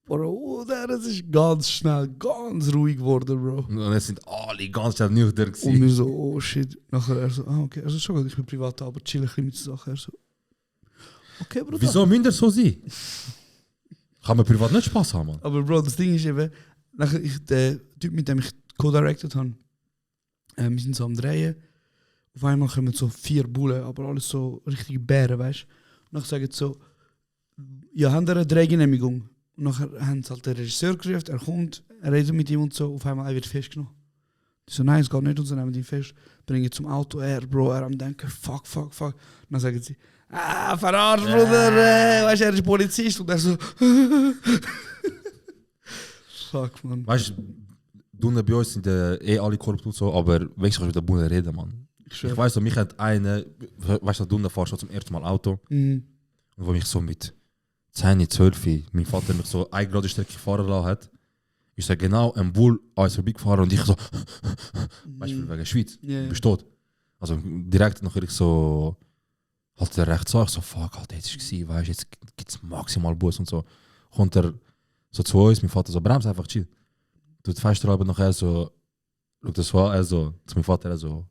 Bro, das ist ganz schnell, ganz ruhig geworden, Bro. Und es sind alle ganz schnell nüchtern Und gewesen. wir so, oh shit. Nachher er so, okay, also schon gut, ich bin privat, aber chill ein bisschen mit der Sache. Er so, okay, Bro. Wieso müsst ihr so sein? Kann man privat nicht Spaß haben, Mann? Aber Bro, das Ding ist eben, nachher der Typ, mit dem ich co-directed habe, wir sind so am Drehen. Auf einmal kommen so 4 Bullen, aber alles so richtige Bären, weißt du? Und dann sagen sie so, ja, haben wir eine Drehgenehmigung? Und nachher haben sie halt den Regisseur gerufen, er kommt, er redet mit ihm und so, auf einmal er wird festgenommen. Die so, nein, es geht nicht, und so nehmen ihn fest, bringen ihn zum Auto, Bro, er am denken, fuck. Und dann sagen sie, verarsch, Bruder, weißt du, er ist Polizist. Und er so, fuck, man. Weißt du, bei uns sind alle korrupt und so, aber weißt du, mit der Bunde reden, Mann. Ich weiß, mich hat eine, weißt du, Dunne fährt schon zum ersten Mal Auto. Und wo mich so mit 10, 12, mein Vater mich so eine gerade Strecke fahren lassen hat, ist er genau ein Bull an uns vorbeigefahren und ich so, weißt du, wegen Schweiz, Yeah. bist tot. Also direkt nachher ich so halt er recht so, ich so, fuck, halt, jetzt ist es, weißt du, jetzt gibt es maximal Bus und so. Kommt er so zu uns, mein Vater so, Brems einfach chill. Du fährst aber nachher so, schau das war, also, zu meinem Vater so,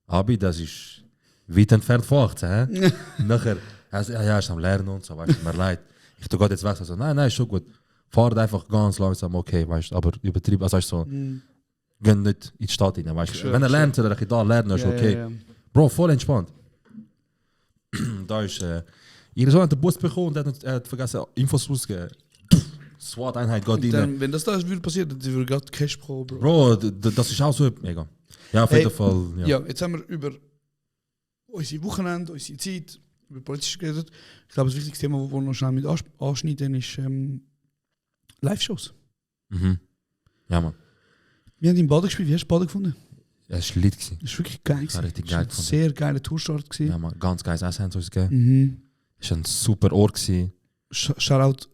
Abi, das ist weit entfernt von 18, hä? Nachher, er so, ja, ist am Lernen und so, weißt du, mir leid. Ich tu jetzt weg, so, nein, ist schon gut. Fahrt einfach ganz langsam, okay, weißt du, aber übertrieben, also weißt du, so, geh nicht in die Stadt rein, weißt du. Wenn er lernt, soll er da lernen, ist okay. Ja. Bro, voll entspannt. Da ist, ihr Sohn hat den Bus bekommen und er hat vergessen, Infos rauszugeben. SWAT-Einheit geht rein. Dann, wenn das würde passieren, dann würde gerade Cash pro, Bro. Bro, das ist auch so, mega. Ja, auf jeden Fall, ja. Ja, jetzt haben wir über unsere Wochenende, unsere Zeit, über Politisch geredet. Ich glaube, das wichtigste Thema, das wir noch schnell mit anschneiden, ist Live-Shows. Mhm. Ja, Mann. Wir haben in Baden gespielt. Wie hast du Baden gefunden? Es war Lied. Das war wirklich geil. Ja, richtig Es geil war ein gefunden. sehr geiler Tourstart gewesen. Ja, Mann, ganz geiles Essen haben sie uns gegeben. Mhm. Es war ein super Ort gewesen. Shoutout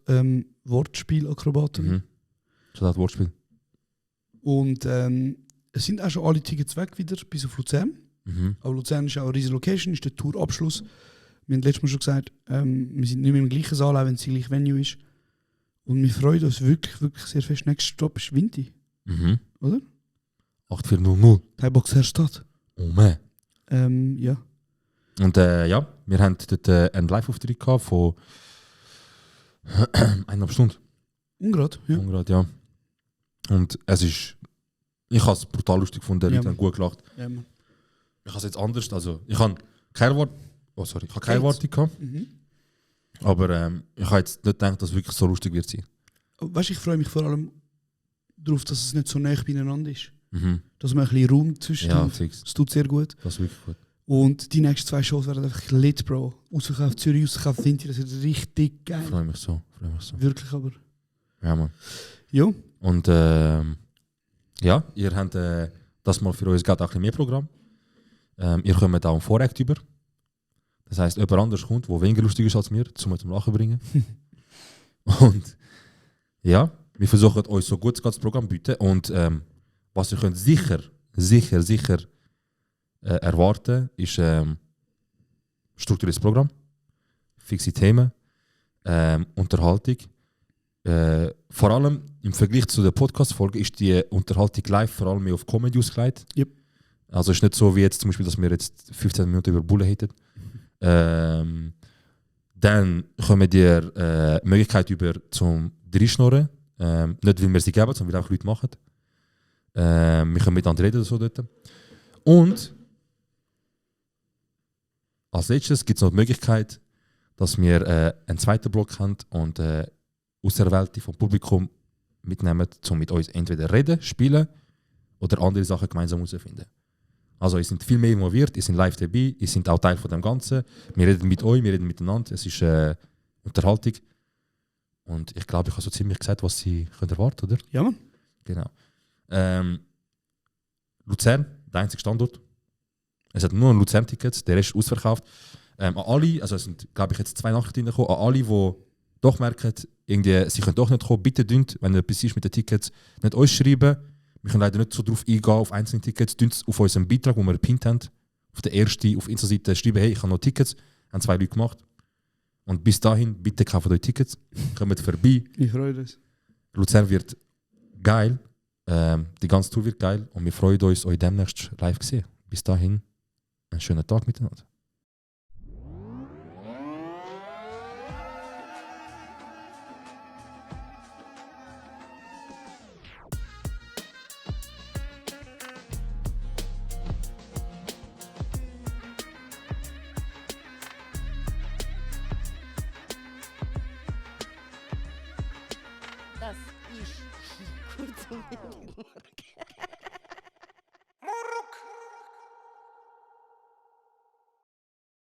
Wortspielakrobaten. Mhm. So das Wortspiel. Und es sind auch schon alle Tickets weg wieder, bis auf Luzern. Mhm. Aber Luzern ist auch eine riesige Location, ist der Tourabschluss. Wir haben letztes Mal schon gesagt, wir sind nicht mehr im gleichen Saal, auch wenn es die gleiche Venue ist. Und wir freuen uns wirklich, wirklich sehr fest. Nächster Stopp ist Vinti, Mhm. oder? 8400. Bei Boxer Stadt. Oh man. Ja. Und ja, wir haben dort einen Live-Auftritt gehabt von 1,5 Stunden. Ungrad, ja. Ungrad, ja. Und es ist. Ich habe es brutal lustig gefunden, die Ja, Leute haben gut gelacht. Ja, Mann. Ich habe es jetzt anders, also ich habe kein Wort. Oh sorry, ich habe keine Worte gehabt. Mhm. Aber ich habe jetzt nicht gedacht, dass es wirklich so lustig wird sein. Weißt du, ich freue mich vor allem darauf, dass es nicht so nah beieinander ist. Mhm. Dass man ein bisschen Raum zwischen. Ja, fix. Das tut sehr gut. Das ist wirklich gut. Und die nächsten 2 Shows werden einfach lit, Bro. Ausverkauft Zürich, ausverkauft Vinti, das wird richtig geil. Freue mich so. Wirklich aber. Ja, Mann. Jo. Und ja, ihr habt das mal für uns gerade auch ein bisschen mehr Programm. Ihr kommt auch ein Vorrecht über. Das heisst, jemand anders kommt, der weniger lustig ist als wir, zum Lachen zu bringen. Und ja, wir versuchen euch so gut das Programm zu bieten. Und was ihr könnt sicher erwarten, ist strukturiertes Programm, fixe Themen, Unterhaltung. Vor allem im Vergleich zu der Podcast-Folge ist die Unterhaltung live vor allem mehr auf Comedy ausgelegt. Yep. Also es ist nicht so wie jetzt zum Beispiel, dass wir jetzt 15 Minuten über Bulle hätten. Dann kommen dir Möglichkeit über zum Dreischnorren. Nicht weil wir sie geben, sondern weil auch Leute machen. Wir können miteinander reden oder so dort. Und als letztes gibt es noch die Möglichkeit, dass wir einen zweiten Block haben und Auserwählte vom Publikum mitnehmen, um mit uns entweder reden, spielen oder andere Sachen gemeinsam herausfinden. Also ihr seid viel mehr involviert, ihr seid live dabei, ihr seid auch Teil von dem Ganzen. Wir reden mit euch, wir reden miteinander, es ist Unterhaltung. Und ich glaube, ich habe so ziemlich gesagt, was sie können erwarten, oder? Ja, Mann. Genau. Luzern, der einzige Standort. Es hat nur Luzern-Tickets, der Rest ist ausverkauft. An alle, also es sind, glaube ich, jetzt 2 Nachrichten reingekommen, an alle, die doch merken, irgendwie, sie können doch nicht kommen, bitte dünnt, wenn etwas ist mit den Tickets, nicht uns schreiben. Wir können leider nicht so drauf eingehen, auf einzelne Tickets. Dünnt auf unserem Beitrag, den wir gepinnt haben, auf der ersten, auf Insta-Seite schreiben, hey, ich habe noch Tickets. Haben 2 Leute gemacht. Und bis dahin, bitte kauft euch Tickets. Kommt vorbei. Ich freue mich. Luzern wird geil. Die ganze Tour wird geil. Und wir freuen uns, euch demnächst live zu sehen. Bis dahin, einen schönen Tag miteinander. Das ist kurz und bündig.